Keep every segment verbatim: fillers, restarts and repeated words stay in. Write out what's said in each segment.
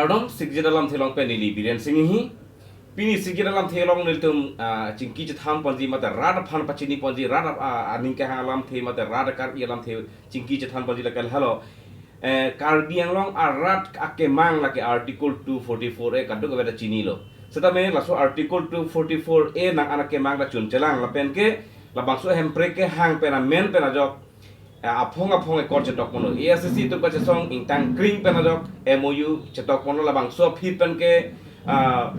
Kardom, Sikjit alamthe along pen neli Biren Singh hi. Pini Sikjit alamthe along nelitum, ah, chingki chethan ponji mate rat aphan pachini ponji, rat ap-, ah, aning kehang alamthe mate rat Karbi alamthe chingki chethan ponji lake lahelo. Eh, Karbi Anglong arat akemang lake Article two forty-four A kadokave ta chinilo. Setame laso Article two forty-four A nang an akemang ta chun chelang lapen ke labangso Hemprek kehang pen amen pen ajok, eh, aphong aphong accord chetok ponlo. A I C C atum kachesong ingtang kring pen ajok M O U chetok ponlo, labangso aphi pen ke, ah,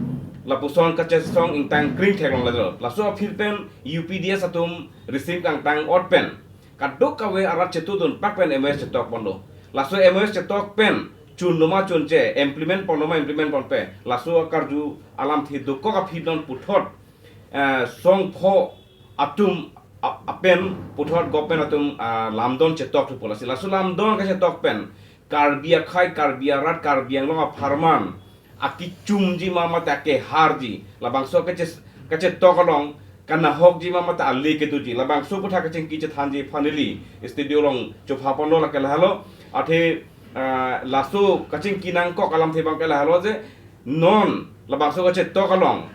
lapuson kachesong ingtang kring theklongledetlo. Laso aphi pen U P D S atum risim kangtang ot pen kadokave arat chetudun pak pen M O S chetok ponlo. Laso M O S chetok pen chunlo ma chunche, implement ponlo ma implement ponpe, laso akarju alamthe dokok aphi non puthot, eh, song pho atum ap-, apen puthot government atum, ah, lamdon chetok thupo. Lasi laso lamdon kachetok pen Karbi akhei, Karbi arat, Karbi Anglong apharman akichumji ma mate akeharji, labangso kache-, kachetok along kanahokji ma mate ale kedoji, labangso aputhak kachingki chethanji aphan neli studio along chopha ponlo lake lahelo. Athe, ah, laso kachingki nangkok alamthe abang ke lahelo je non labangso kachetok along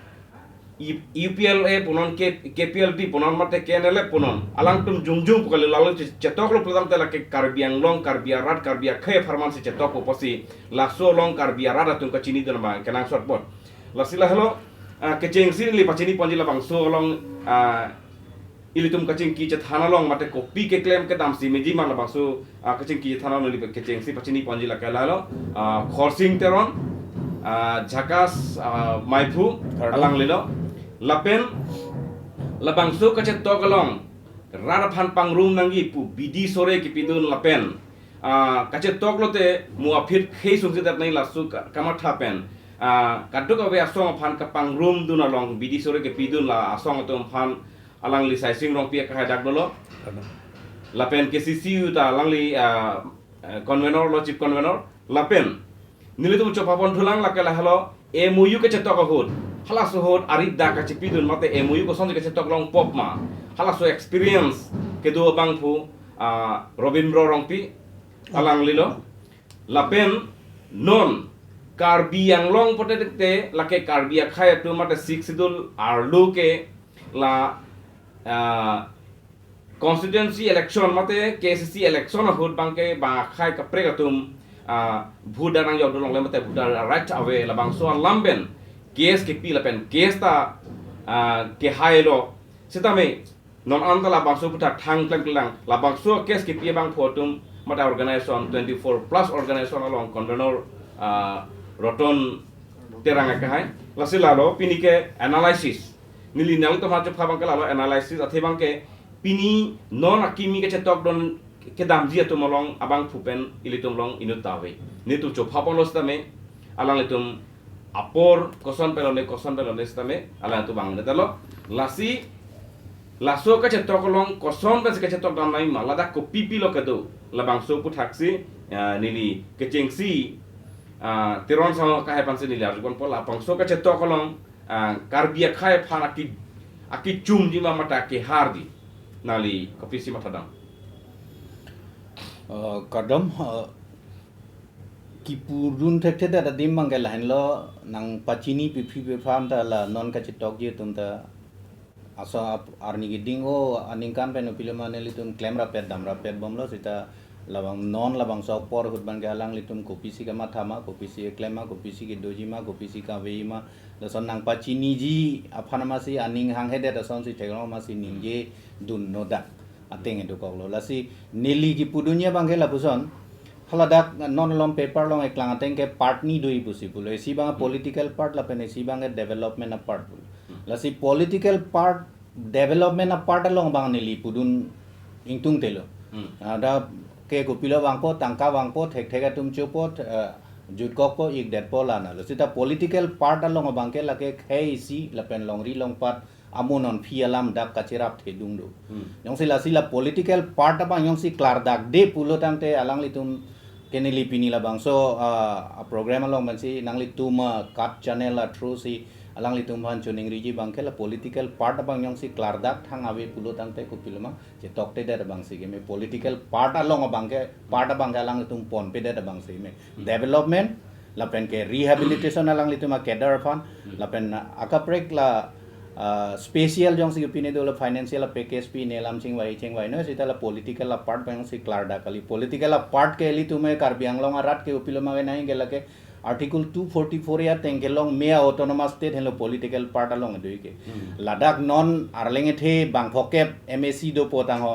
I-, U P L A punon, K-, K P L T punon mate K N L F punon, alangtum jongjong pu kali, lalo che-, chetoklo pulo tangte lake Karbi Anglong, Karbi arat, Karbi akhei apharman si chetokpo pusi laso along Karbi arat atum kachinidun abang kenangsot apot. Lasi lahelo, ah, kechengsi neli pachini ponji labangso along, ah, ilitum kachingki chethan along mate kopi keklem kedamsi meji ma, labangso, ah, kachingki chethan along neli kechengsi pachini ponji lake lahelo, ah, Khorsing Teron, ah, Jhakas, ah, Meiphu, Kardom. Alanglilo. Lapen labangso kachetok along rat aphan pangrum nangji pu bidi sore kepidun lapen, ah, kachetok lote mo aphi khei sungsi dat nai laso ka-, kamatha pen, ah, kadokave asong aphan kapangrumdun along bidi sore kepidun la asong atum aphan alangli Saising Rongpi akehai dak dolo. Lapen K C C U ta alangli, ah, eh, convenor lo, chief convenor. Lapen nelitum chopha pon thulang lake lahelo, M O U kachetok ahut, halaso ahut aridang kachepidun mate M O U kosonsi kachetok longpo ma, halaso experience kedo abangphu, ah, Robindro Rongpi alanglilo. Lapen non Karbi Anglong pulote lake Karbi akhei atum mate Sixth Schedule arlo ke la, ah, constituency election mate K C C election ahut abang ke bang akhei kaprek atum, ah, vote dang nangjok dun longle mate vote dang right ave, labangso alam pen case kepi lapen case ta, ah, kehailo. Setame non anta labangso aputhak thang klem klang, labangso case kepi abangphu atum mate organization twenty-four plus organization along convenor, ah, Roton Terang akehai. Lasi lalo pini ke analysis neli nangtum ha chopha abang ke lalo analysis athe abang ke pini non akimi kachetokdun kedamji atum along abangphu pen ilitum along inut ta ave. Nelitum chopha ponlo setame alanglitum apor koson pelone, koson pelone setame alangtum bang detlo. Lasi laso kachetok along koson pensi kachetok dam nangji ma, ladak kopi pilo kedo, labangso aputhak si, ah, neli kechengsi, ah, Teron Sangho akehai aphansi neli arju ponpo, labangso kachetok along, ah, Karbi akhei aphan aki, akichumji ma mate akeharji, nangli kopisi mathadam? Ah, kardom, ah, kipudun thekthedet adim abang ke lahenlo, nangpachini pipi piphan ta la non kachetokji atum ta aso ap-, arni keding o aningkan pen upilema nelitum klem rapet dam rapet bomlo seta labang non labangso apor ahut abang ke alanglitum kopisi kamatha ma, kopisi keklem ma, kopisi kedoji ma, kopisi kave ma, lason nangpachiniji aphan masi aning hanghedet asonsi theklong masi ningjedun nodak ateng edukoklo. Lasi neli kipudunji abang ke lapuson, haladak non along paper along eklang ateng ke part ni do pusi pulo. Isi abang political part lapen isi abang development apart pulo. Lasi political part, development apart along abang neli pudun ingtungtelo. Hmm. Ada ke kopilo vangpo, tangka vangpo, thekthek atum chopo, eh, jutkokpo, ikdetpo, la nalo. Seta political part along abang ke lake khei isi lapen longri longpat amu non phi alam dak kacherap thedung do. Hmm. Jongsi lasi la political part abang jongsi klardakde pulo tangte alanglitum ke neli pini labangso, ah, a program along pensi nanglitum, ah, kat channel a through si alanglitum aphan choningriji abang ke la political part abang jongsi klardak thang ave pulo tangte kopiloma chetoktedet abangsi keme, political part along abang ke, part abang ke alanglitum ponpedet abangsi keme. Hmm. Development lapen ke rehabilitation alanglitum a cadre aphan, lapen akaprek la, ah, special jongsi pine dolo financial package pine alam chingvai chingvai no, seta la political a part abang si klardak kali. Political a part ke ilitum e Karbi Anglong arat ke upilo mangena ke lake Article two forty-four ateng kelong me a autonomous state henlo political part along do ke. Ladak non arleng ethe bang phokep M A C do potang ho.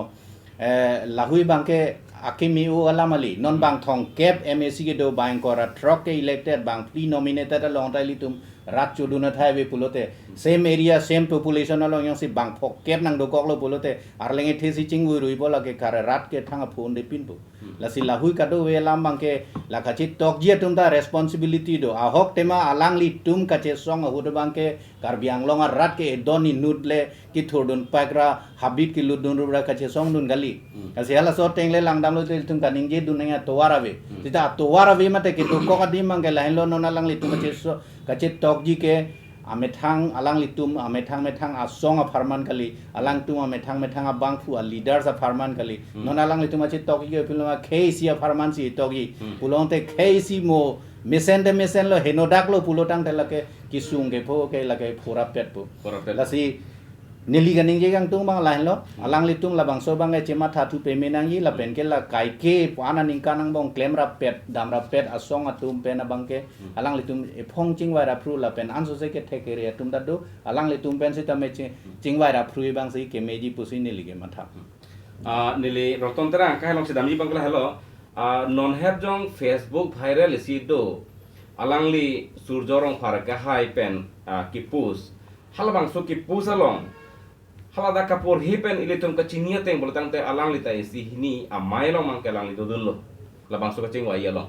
Eh, lahui abang ke akimi u alam kali. Non bang thongkep M A C kedo, bang ingkoi ra throk ke elected, bang phli nominated along ta ilitum rat chodun athai ave pulote, same area, same population along jongsi bang phokep nangdokoklo pulote, arleng ethe si chingvai ruipo lake kare rat ke thang aphone de pinpo. Lasi lahui kadokave alam abang ke la kachetokji atum ta responsibility do. Ahok tema alanglitum kachesong ahut abang ke Karbi Anglong arat ke edon inut le kithurdun pakra habit kelutdun rupra kachesongdun kali. Lasi halaso ateng le langdamlote ilitum kaningjedun nang atovar ave. Seta atovar ave mate kedokok adim abang ke lahenlo, non alanglitum kacheso kachetokji ke amethang alanglitum amethang methang asong apharman kali, alangtum amethang methang abangphu a leaders apharman kali. Non alanglitum kachetokji ke pulo ma K A C apharman si tokji. Pulote K A C mo mesen de mesen lo, henodaklo pulotangte lake kisung kepho ke lake phurapet po. Phurapet. Lasi neli kaningje kangtung abang lahenlo, alanglitum labangso abang ke chemathathu peme nangji, lapen ke la kaike pu-an aningkan angbong klemrapet, damrapet asong atum pen abang ke alanglitum ephong chingvai raphru lapen ansose kethek kere atum ta do, alanglitum pen sitame ching-, chingvai raphru abang si kemeji pusi neli kematha. Ah, neli Roton Terang kahai along si damji abang ke lahelo, ah, non het jong Facebook viral isi do, alangli Surjo Rongphar kahai pen, ah, kepost. Halabangso kepost along, haladak kaporhi pen ilitum kachini ateng pulotangte alangli ta isi hini amei along abang ke alangli dodunlo. Labangso kachingvai along.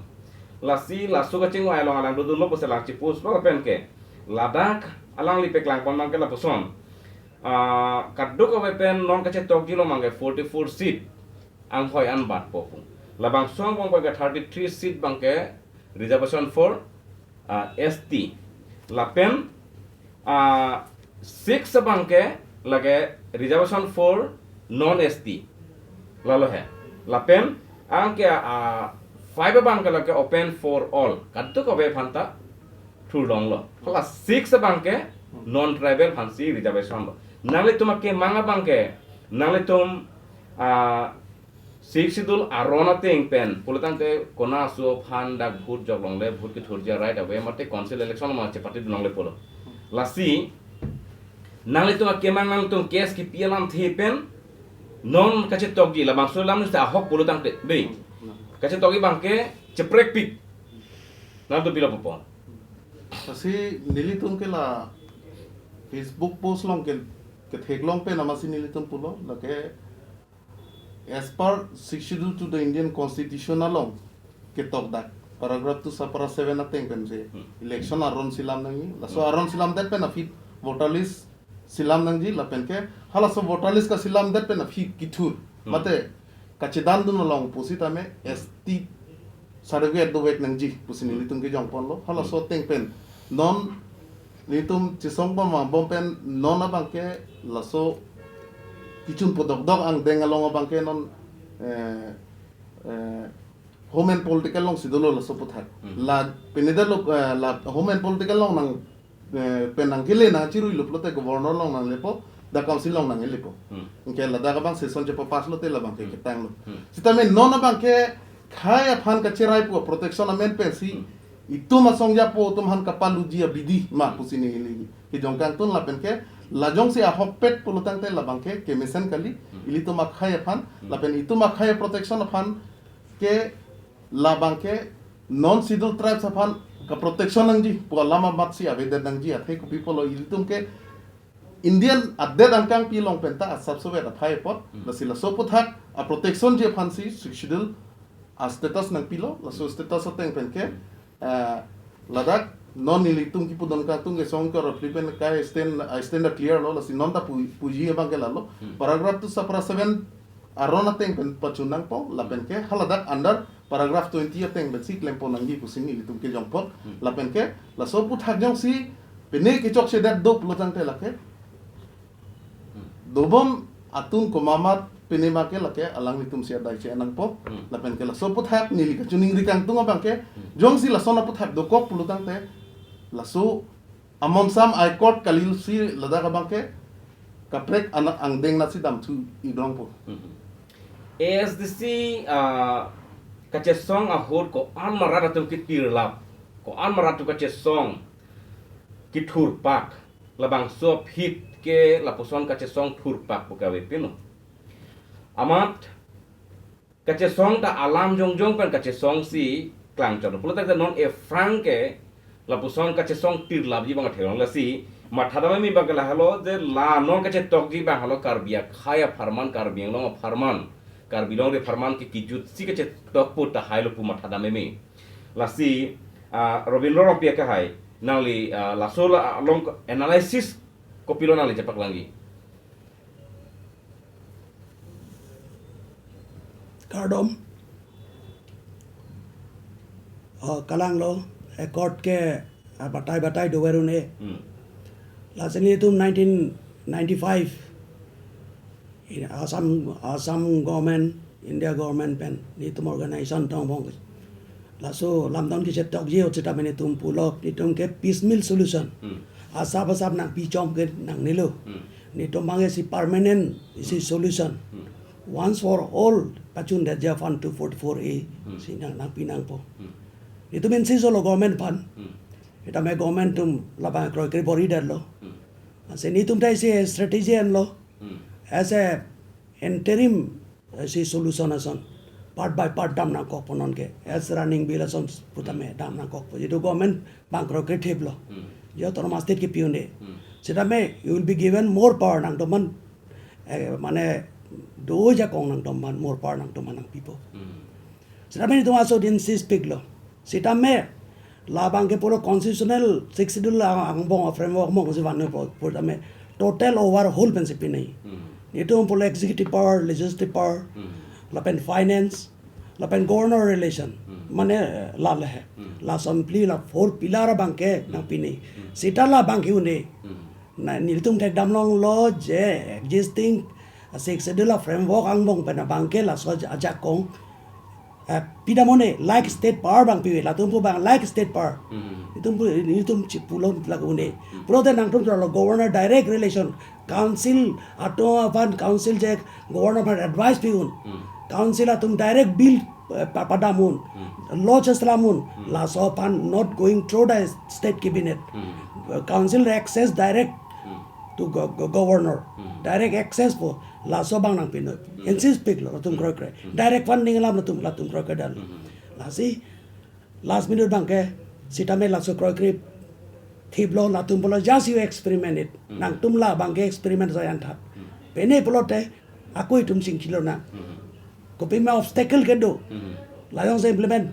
Lasi laso kachingvai along alang dodunlo pusi alang chepostlo lapen ke ladak alangli paklangpon abang ke lapuson. Ah, kadokave pen non kachetokji along abang ke forty-four seat anghoi anbatpo pu. Labangso angbong abang ke thirty-three seat abang ke reservation for, ah, S T. Lapen, ah, six abang ke lake reservation for non S T. Lalo he. Lapen anke, ah, five abang ke lake open for all. Kadokave aphan ta thurlonglo. Hala six abang ke non tribal aphan si reservation lo. Nanglitum akemang abang ke, nanglitum, ah, Sixth Schedule aron ateng pen pulotangte kona aso aphan dak vote joklongle, vote kethurji a right ave mate council election ma chepatidunlongle pulo. Lasi nanglitum akemang, nangtum case kipi alamthe pen non kachetokji, labangso alam nista ahok pulotangte dei. Kachetokji abang ke cheprekpik. Nangtum pilo pupo? Lasi nelitum ke la Facebook post along ke, ketheklong pen amatsi nelitum pulo, lake as per Sixth Schedule to the Indian Constitution along ketokdak paragraph two subpara seven ateng pen si, hmm, election aron selam nangji. Laso, hmm, aron selamdet pen aphi voter list selam nangji lapen ke halaso voter list kaselamdet pen aphi kethur, hmm, mate kachedandun along pusitame, hmm, S T certificate dovek nangji pusi nelitum kejongponlo. Halaso, hmm, ateng pen non nelitum chesongpon ma bom pen non abang ke laso kechun podokdok angdeng along abang ke non, eh, eh, home and political alongsi dolo laso aputhak. Hmm. La pinedetlo, eh, la home and political along nang, eh, pen nangkele nangchiruilo pulote governor along nanglepo, dak council along nanglepo. Hmm. Anke ladak abang session chepapass lote labang ke, hmm, ketanglo. Hmm. Sitame non abang ke khei aphan kacherai pu protection amen pensi, hmm, itum asong japo atum aphan kapaluji abidi ma, hmm, pusi neli kejong kangtun lapen ke la jongsi ahokpet pulotangte labang ke kemesen kali, hmm, ilitum akhei aphan, hmm, lapen itum akhei protection aphan ke labang ke non schedule tribes aphan kaprotection nangji pu alam amatsi avedet nangji, athe kopi pulo ilitum ke Indian adet angkangpi along penta asapsovet aphai apot, hmm, lasi laso aputhak a protection ji aphansi Sixth Schedule a status nangpilo, laso status ateng pen ke, eh, ladak non nelitum kipudun kangtung kesong ke roughly pen kai stand, I stand clear lo, lasi non ta pu-, puji abang ke lalo. Hmm. Paragraph two subpara seven aron ateng pen pachun nangpo, lapen ke haladak under paragraph twenty ateng pensi klempo nangji pusi nelitum kejongpon, hmm, lapen ke laso aputhak jongsi pine kechokchedet do pulotangte lake dobom atun komat Pini abangke lake alanglitum si adai che nangpo. Hmm. Lapen ke laso aphuthak neli kachiningri kangtung abangke, hmm, jongsi lason aphuthak dokok pulo tangte, laso amonsam High Court kalilsi ladak abangke kaprek ana angdeng nasi damthu idongpo. Hmm. A S D C, ah, kachesong ahut ko-an marat atum kitirlap, ko-an marat atum kachesong kithurpak, labangso aphi ke lapuson kachesong thurpak pu kave pino. Amat kachesong ta alam jongjong pen kachesong si klangchot. Pulo tangte non aphrang ke lapuson kachesong tirlapji abang theklong, lasi mathadam meme abangke lahelo je la non kachetokji abang helo Karbi akhei apharman, Karbi Anglong apharman, Karbi Longri apharman ke kijutsi kachetok pu tahai lo pu mathadam meme. Lasi, ah, Robindro Rongpi akehai, nangli, ah, laso la along analysis kopilo nangli chepaklangji? Kardom. Oh, kalanglo, Accord ke, ah, batai batai dover un-e. Hmm. Lasi nelitum nineteen ninety-five in Assam, Assam government, India government pen nelitum organization tong bong. Laso lamdon kachetokji ahut seta nelitum pulo, nelitum ke piecemeal solution. Hmm. Asap asap nangpichom ke nangnelo. Hmm. Nelitum abangke isi permanent isi solution. Hmm. Once for all pachundetji aphan two forty-four A, hmm, si nang, nangpi nangpo. Hmm. Nelitum insist lo government aphan. Hmm. Seta government atum labang kroikre bor-idetlo. Hmm. Lasi nelitum ta isi strategy enlo. Hmm. As a interim, eh, si solution ason, part by part dam nangkokpo non ke. As running bill ason putame dam nangkokpo. Jitu government abang kroikre thiplo. Hmm. Je autonomous state kepi un-e. Hmm. Seta you will be given more power nangtumphan, eh, mane do ajakong nangtumphan more power nangtumphan nangpipo. Hmm. Seta nelitum aso din sispiklo. Seta labangke pulo constitutional Sixth Schedule angbong, framework angbong si vanpo, putame total overhaul pensi pinai. Hmm. Nelitum pulo executive power, legislative power, hmm, lapen finance, lapen governor relation, hmm, mane, eh, la le he. Hmm. La assembly la four pillar abangke, hmm, nangpinai. Hmm. Seta labangke un-e. Hmm. Na nelitum thekdam longlo je existing Sixth Schedule a-framework angbong pen abangke laso aja-, ajakong, eh, pidam un-e, like state power abang pive, latum pu abang like state power. Hmm. Nelitum pu, nelitum chipulo laga un-e. Hmm. Pulote nangtum throklo governor direct relation, council atum aphan, council je governor aphan advice pi un. Hmm. Council atum direct bill, eh, pa-, padam un. Hmm. Law cheslam un. Hmm. Laso aphan not going through the state cabinet. Hmm. Council access direct, hmm, to go-, go-, governor. Hmm. Direct access po. Laso abang nangpinoi. Hmm. Insist piklo latum kroikre. Hmm. Direct funding alam latum, latum kroikre dan. Hmm. Lasi last minute abangke seta laso kroikre thiplo, latum pulo just you experiment it. Hmm. Nangtum labangke experiment sa-an tha. Hmm. Pine pulote ako itum chingkilo nang. Hmm. Kopima obstacle kedo. Hmm. Lajong se implement,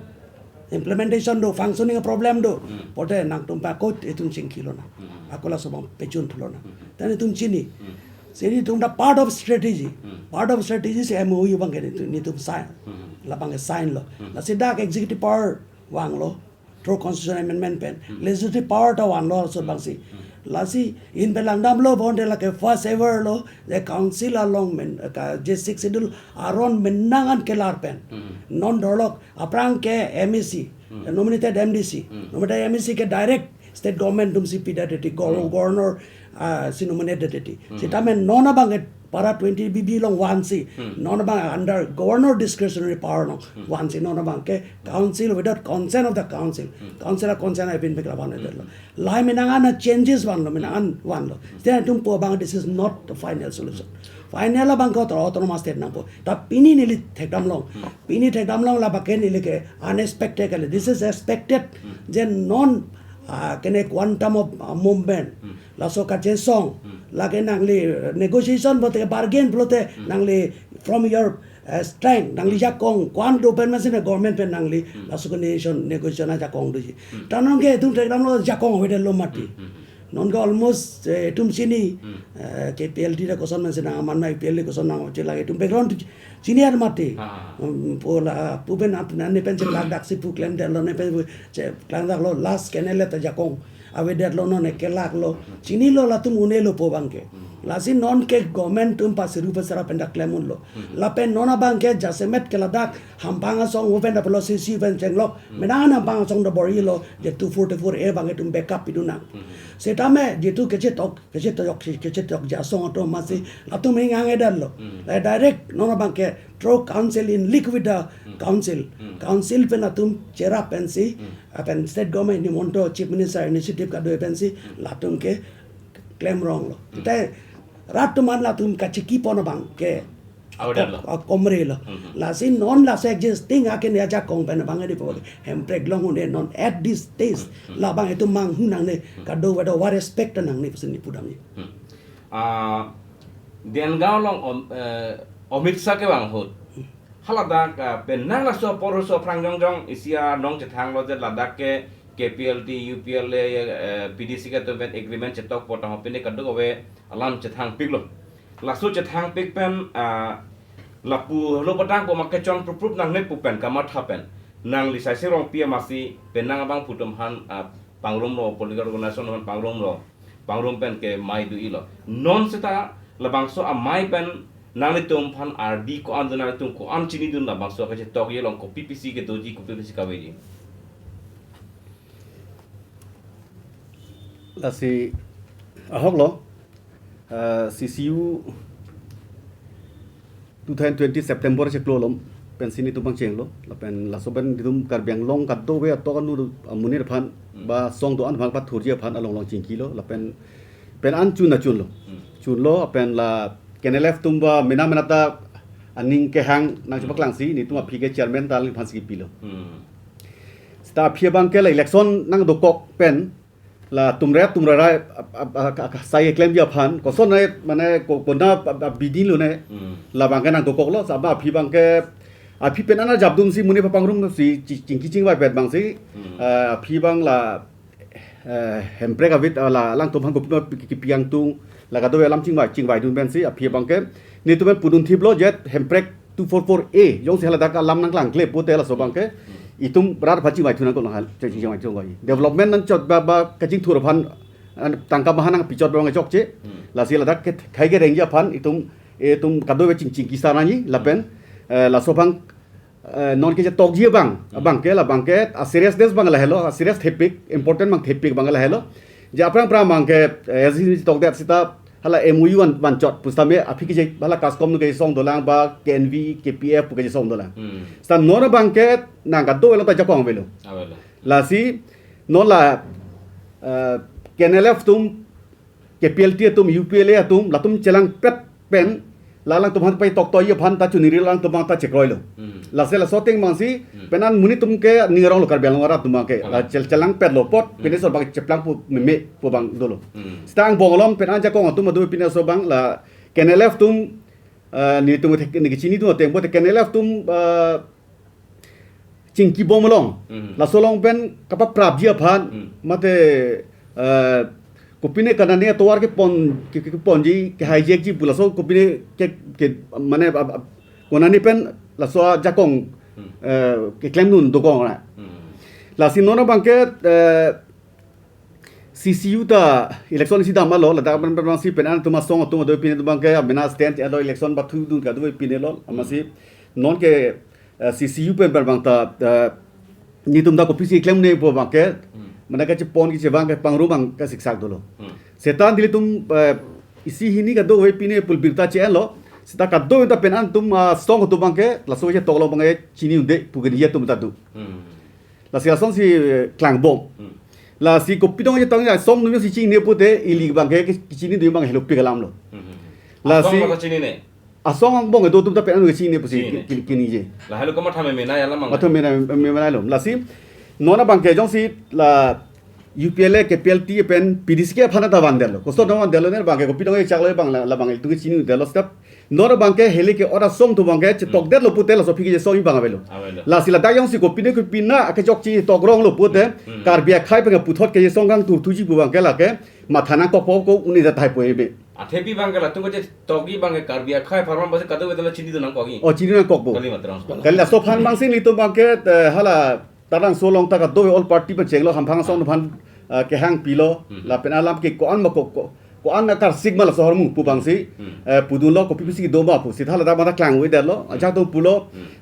implementation do, functioning problem do. Hmm. Pulote nangtum pa ako itum chingkilo nang. Hmm. Ako laso abang pejun thulo nang. Hmm. Then itum chini. Hmm. Chini itum ta part of strategy. Hmm. Part of strategy si M O U abangke nelitum, nelitum sign. Hmm. Labangke sign lo. Hmm. Lasi dak executive power vanglo through constitution amendment pen. Hmm. Legislative power ta vanlo laso abangsi. Hmm. Lasi in pen langdamlo bonte lake first ever lo, je council along men, ka, je Sixth Schedule aron menang an kelar pen. Hmm. Non dorlok aphrang ke M A C, hmm, nominated M D C. Hmm. Nominated M A C ke direct state government atum si pidet titi, gov-, hmm, governor, ah, si nominate det titi. Hmm. Seta non abangke para twenty B B along vansi. Hmm. Non abang under governor discretionary power along, hmm, vansi non abangke council without consent of the council. Hmm. Council a-consent apin pek laban, hmm, det lo. Lahai menang an changes vanlo, menang an vanlo. Hmm. Seta itum pu abang this is not the final solution. Final abangke auto-, autonomous state nangpo. Ta pini neli thekdam long. Hmm. Pini thekdam long labangke neli ke unexpected kali. This is expected. Hmm. Je non, ah, kene quantum of, ah, movement. Hmm. Laso kachesong. Hmm. Lake nangli, eh, negotiation pulote, bargain pulote, hmm, nangli from your, eh, strength, nangli, hmm, jakong, ko-an do pen masi na government pen nangli, hmm, laso ke negotiation, negotiation ajakong doji. Hmm. Ta non ke itum thekdamlo jakong avedetlo mati. Hmm, hmm, hmm. Non ke almost, eh, itum chini, hmm, eh, K P L T ta koson masi nang aman ma U P L T koson nang chelak itum background chini ar mati. Ha, ha, ha. Um, pu la, pu pen ap-, nani pen chelak daksi pu klemdetlo, ne pen pu che-, klangdaklo last kene le ta jakong. Avedetlo, non ekelaklo. Chinilo, latum un'elo pu abangke. Lasi non ke government atum pasiru pasera pen dak klem unlo. Lapen non abangke jasemet ke ladak Hempang asong pen daplo, C C U pen chenglok. Mena Hempang asong do bor-ilo, je two forty-four A abangke itum backup pidun nang. Setame je tu kechetok, kechetok, kechetok je asong atum masi, latum ring angedetlo. La direct non abangke through council, in league with the council. Council pen latum cherap pensi, lapen state government nimonto, chief minister initiative kado pensi, latum ke klem ronglo. Kita rat atum an latum kachiki pon abangke Avedetlo. Akomrelo. Lasi non laso existing akin ajakong pen abang di po. Hemprek long un-e non at this stage. Labang itum manghu nangne, kado wada wa respect nangne pusi neli pudamji. Ah, Dengaon along Om-, eh, Omit Shah kevang ahut. Haladak, ah, penang laso apor laso aphrang jongjong isi anong chethanglo je ladak ke K P L T, U P L A, eh, P D C ke atum pen agreement chetok pu tangho pine kadokave alam chethangpiklo. Laso chethangpik pen, ah, lapu helo padang pu ma kechon pruprup nangne pu pen kamatha pen. Nangli Saisi Rongpi amatsi penang abangphu atum aphan, ah, pangrumlo, political organization aphan pangrumlo. Pangrum pen ke mai do-ilo. Non seta labangso amai pen nanglitum aphan ardi ko-an dun, nanglitum ko-an chinidun, labangso kachetokji along kopi pisi kedoji, kopi pisi kaveji. Lasi ahoklo, eh, C C U two thousand twenty September cheklo along pensi nelitum pangchenglo. Lapen laso pen nelitum Karbi Anglong kadokave atok anu amonit aphan, ba asong do-an aphan, pathurji aphan along along chingkilo. Lapen pen an chun achunlo. Chunlo, pen la K N L F atum ba mena mena ta aning kehang nangchepaklangsi nelitum aphi ke chairman ta alangli aphansi kipilo. Seta aphi abangke la election nangdokok pen latum re, tum rara, ap-, ap-, ap-, ap-, sai klemji aphan, koson ne, mane, ko-, kona, ap-, ap-, abidi lone, labangke nangdokoklo, seta aphi abangke, aphi pen an arjapdunsi monit aphan pangrumsi, chi-, chingki chingvai pet abangsi, eh, aphi abang la, eh, Hemprek avit, eh, la, alangtum aphan kopi ma pi-, kipi angtung, la kadokave alam chingvai, chingvaidun pensi, aphi abangke, nelitum pen pudun thiplo je Hemprek two four four A, jongsi haladak alam nangklangkle pute laso abangke, itum rat aphan chingvai thu nangkok nang hal, ching-, chingvai thu nangkok. Development nangchot ba, ba kachingthur aphan, an, tangka maha nangpichot abang chokche. Lasi ladak ke khai kerengji aphan, itum, itum kadokave ching-, chingki sa nangji, lapen, eh, laso abang, eh, non kechetokji abang, abangke, labangke, a seriousness abang lahelo, a serious thepik, important abang thepik abang lahelo. Je aphrang aphrang abangke, eh, S D C tokdet seta, hala M O U van, vanchot pusitame aphi keje, hala KASCOM nu kejasong dolang, ba K N V, K P F pu kejasong dolang. Seta non abangke nang kadokave along ta jakong avelo. Avelo. Lasi non la, eh, K N L F atum, K P L T atum, U P L A atum, latum chelangpet pen, la alangtum aphan pai toktoji aphan ta chuniri, alangtum abang ta chekroilo. Lasi laso ateng abangsi, pen an monit atum ke ning aronglo, Karbi Anglong arat atum abangke, la chel-, chelangpetlo apot, pine laso abang cheplang pu meme pu abang dolo. Seta angbong along pen an jakong atum adu pine laso abang la K N L F atum, eh, nelitum thek-, neli kachinidun ateng pute K N L F atum, eh, chingkibom along. Laso along pen kapaprapji aphan, mate, eh, kopine kanani atovar kepon, ke, ke, keponji, ke-hijackji pu laso kopine ke, ke, mane, ab-, ab-, konani pen laso ajakong, eh, keklemdun dokok na. Lasi non abangke, eh, C C U ta election isi damlo, ladak pen pen si pen an atum asong atum adu pine atum abangke, amena stand alo election pathudun kadokave pinelo, amatsi non ke, eh, C C U pen pen abang ta, eh, nelitum ta kopisi klemne pu abangke, mane kachepon kachevang ke pangrum abang kasiksak dolo. Seta nelitum, eh, isi hini kadokave pine pulpit ta che-enlo, seta kadokave ta pen an atum, ah, asong atum abangke, laso chetoklo abangke chini un-e pu keningje atum ta do. Lasi asonsi, eh, klangbom. Lasi kopi tong je tong ya song nu si chinine pute ili abangke ke chinidun abang helopik alamlo. Lasi asong abang chinine. Asong angbong do atum ta pen an chinine pusi chinine. Kin-, kin-, kiningje. La helo komat thame mena ya lamang. Matha mena, mena lo. Lasi non abangke jongsi la U P L A, K P L T pen P D C ke aphan ta vandetlo. Koson vandetlo ne abangke kopi tong je chaklo abang la, labang itum ke chinidetlo step. Non abangke heli ke ora song atum abangke chetokdetlo pute laso aphi kejasong abang avelo. Avelo. Lasi ladak jongsi kopine kopine akechok chetokronglo pute, Karbi akhei pen puthot kejasong kangthurthuji pu abangke lake matha nangkokpo ko un-e tahai po ebe. Athepi abangke latum kachetokji abangke Karbi akhei apharman basi kadokave ta chinidun nangkokji. O, chinidun nangkokpo. Kali matram. Kali laso aphan abangsi nelitum abangke, eh, hala Tarangso along ta kadokave all party pachenglo, Hempang asong aphan, ah, kehang pilo, lapen alam ke ko-an ma ko, ko, ko-an akarsik ma laso ahormu pu abangsi, eh, pudunlo, kopi pusi kedo ma pu. Seta ladak mata klang-edetlo, ajahak atum pulo,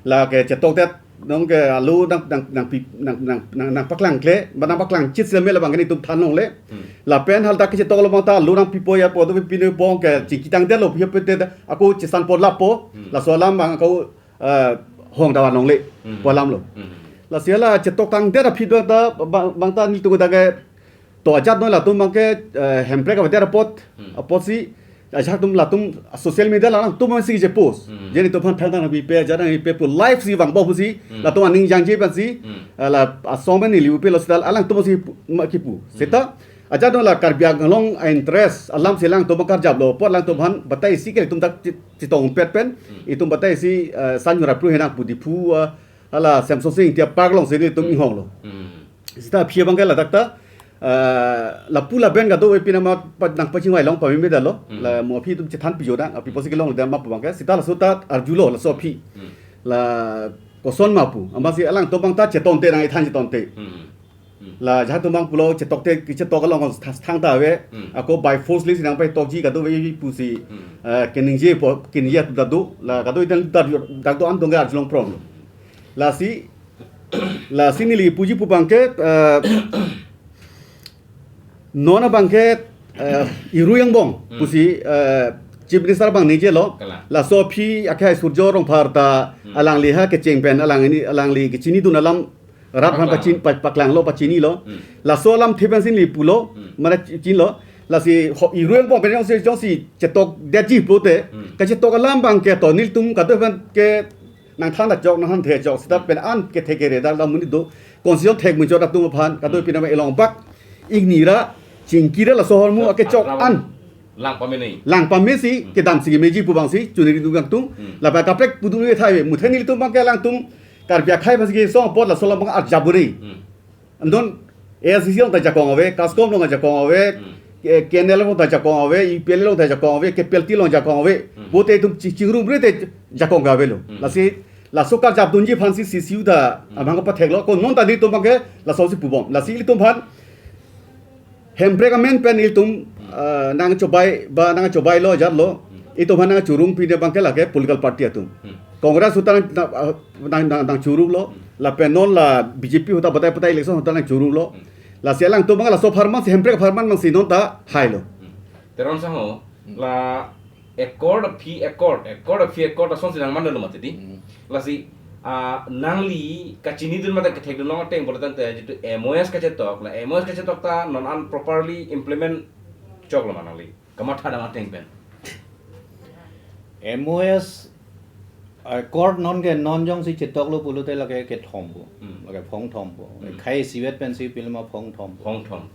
lake chetokdet, nong ke alo nang, nang, nangpi, nang, nang, nang, nangpaklangkle, ba nangpaklangchit seme labang ke nelitum than longle. Lapen haladak kechetoklo abang ta alo nangpipo ya pu do pine abang ke chingki tangdetlo, pi pu te ako chesanpo lapo, laso alam abang ako, eh, hong dawan longle, pu alamlo. Lasi hala chetoktangdet aphi abang ta, abang, abang ta nelitum dak ke to ajat noi latum abang ke, eh, Hemprek avedet apot, apotsi, ajahak atum latum social media alangtum abangsi je post. Je nelitum aphan phang nangpipe, ajat nangpipe pu live si vangbom pusi, latum aning jangje pensi, eh, la asong pen neli upelo seta alangtum abangsi pu, ma kipu. Seta, ajat noi la Karbi Anglong a-interest alamsi alangtum abang karjaplo apot alangtum aphan batai isi ke nelitum dak che, chetongpet pen, itum batai isi, eh, Sanyu Rapru henang pu Diphu, eh, hala Semsonsing Ingti a-park alongsi nelitum inghonglo. Seta aphi abang ke ladak ta, eh, lapu lapen kadokave pine ma pa, nangpachingvai long pamemedetlo. La mo aphi atum chethan pijodang, aphi pusi kelongledetma pu abang ke. Seta laso ta arjulo, laso aphi. La koson ma pu. Amatsi alangtum abang ta chetonte nang-ethan chetonte. La ajahak atum abang pulo chetokte, kechetok along thang, thangta ave. Ako by force lesi nangpatokji kadokave pusi, eh, keningje po, keningje atum ta do. La kadokave ta do, dak do-an atum ke arjulong pronglo. Lasi, lasi neli puji pu abang ke, eh, non abang ke, eh, irui angbong pusi, eh, Chief Minister abang ningjelo. Kalang. Laso aphi akhai Surjya Rongphar ta alangli ha kecheng pen alangli, alangli kechinidun alam rat aphan pachin, pa, paklanglo, pachinilo. Laso alamthe pensi neli pulo, mane chi, chinilo. Lasi ho, irui angbong pen jongsi, jongsi chetokdetji pulote, kachetok alam abang ke to nelitum kadokave pen ke nangthan ta chok, nangthan the chok, seta pen an kethe kere dak la amonit do, constitution thek mun chot atum aphan, kadokave pine ma elong bak, ingni ra, chingki ra laso ahormu akechok an lang pame nai. Lang pamesi, kedamsi kemeji pu abangsi, chuniri dun kangtung, lapen kaprek pudun le thai, muthe nelitum abang ke alangtum, Karbi akhai aphansi kesong apot laso alam abang arjap buri. Anton A I C C along ta jakong ave, KASCOM along jakong ave, eh, K N L F along ta jakong ave, U P L A along ta jakong ave, K P L T along jakong ave. Bote itum chi, chingrum re te jakong ke avelo. Lasi, laso karjapdunji aphansi C C U ta, amang ko patheklo, ko non ta nelitum abang ke, laso si pubom. Lasi ilitum aphan, Hemprek amen pen ilitum, ah, nangchobai, ba nangchobailo ajatlo, itum aphan nangchurung pine abang ke lake political party atum. Congress ahut ta nang, nang, nang, nangchurunglo. Lapen non la B J P ahut ta batai batai election ahut ta nangchurunglo. Lasi alangtum abang laso apharman si Hemprek apharman abangsi non ta hailo. Teron sangho, la accord aphi accord, accord aphi accord asonsi nangmandetlo mati di. Lasi, ah, nangli kachinidun mate kethekdun long ateng pulo tangte jitu M O S kachetok, la M O S kachetok ta non an properly implement choklo ma nangli. Kamatha dam ateng pen. M O S accord non ke non jongsi chetoklo pulote lake kethom pu. Lake phong thom pu. Khei isivet pensi pilma phong thom pu. Phong thom.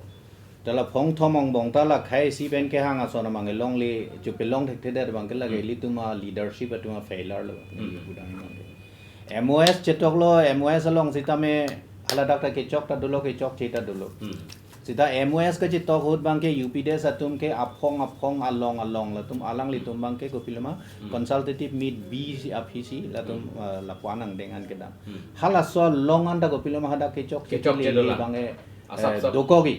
Te la phong thom angbong ta la khei isi pen kehang ason amang elongle, chupelong thekthedet abang ke lake ilitum a-leadership atum a-failure lo. Pudam abang ke. M O S chetoklo, M O S along sitame haladak ta kechok ta dolo, kechokche ta dolo. Sita M O S kachetok ahut abang ke U P D S atum ke aphong aphong along along latum alanglitum abang ke kopiloma consultative meet B si aphi si latum, eh, lapu-an angdeng an kedam. Halaso along an ta kopiloma hadak kechokche, kechokche dolo abang ke, asap eh, sap. Dokogi.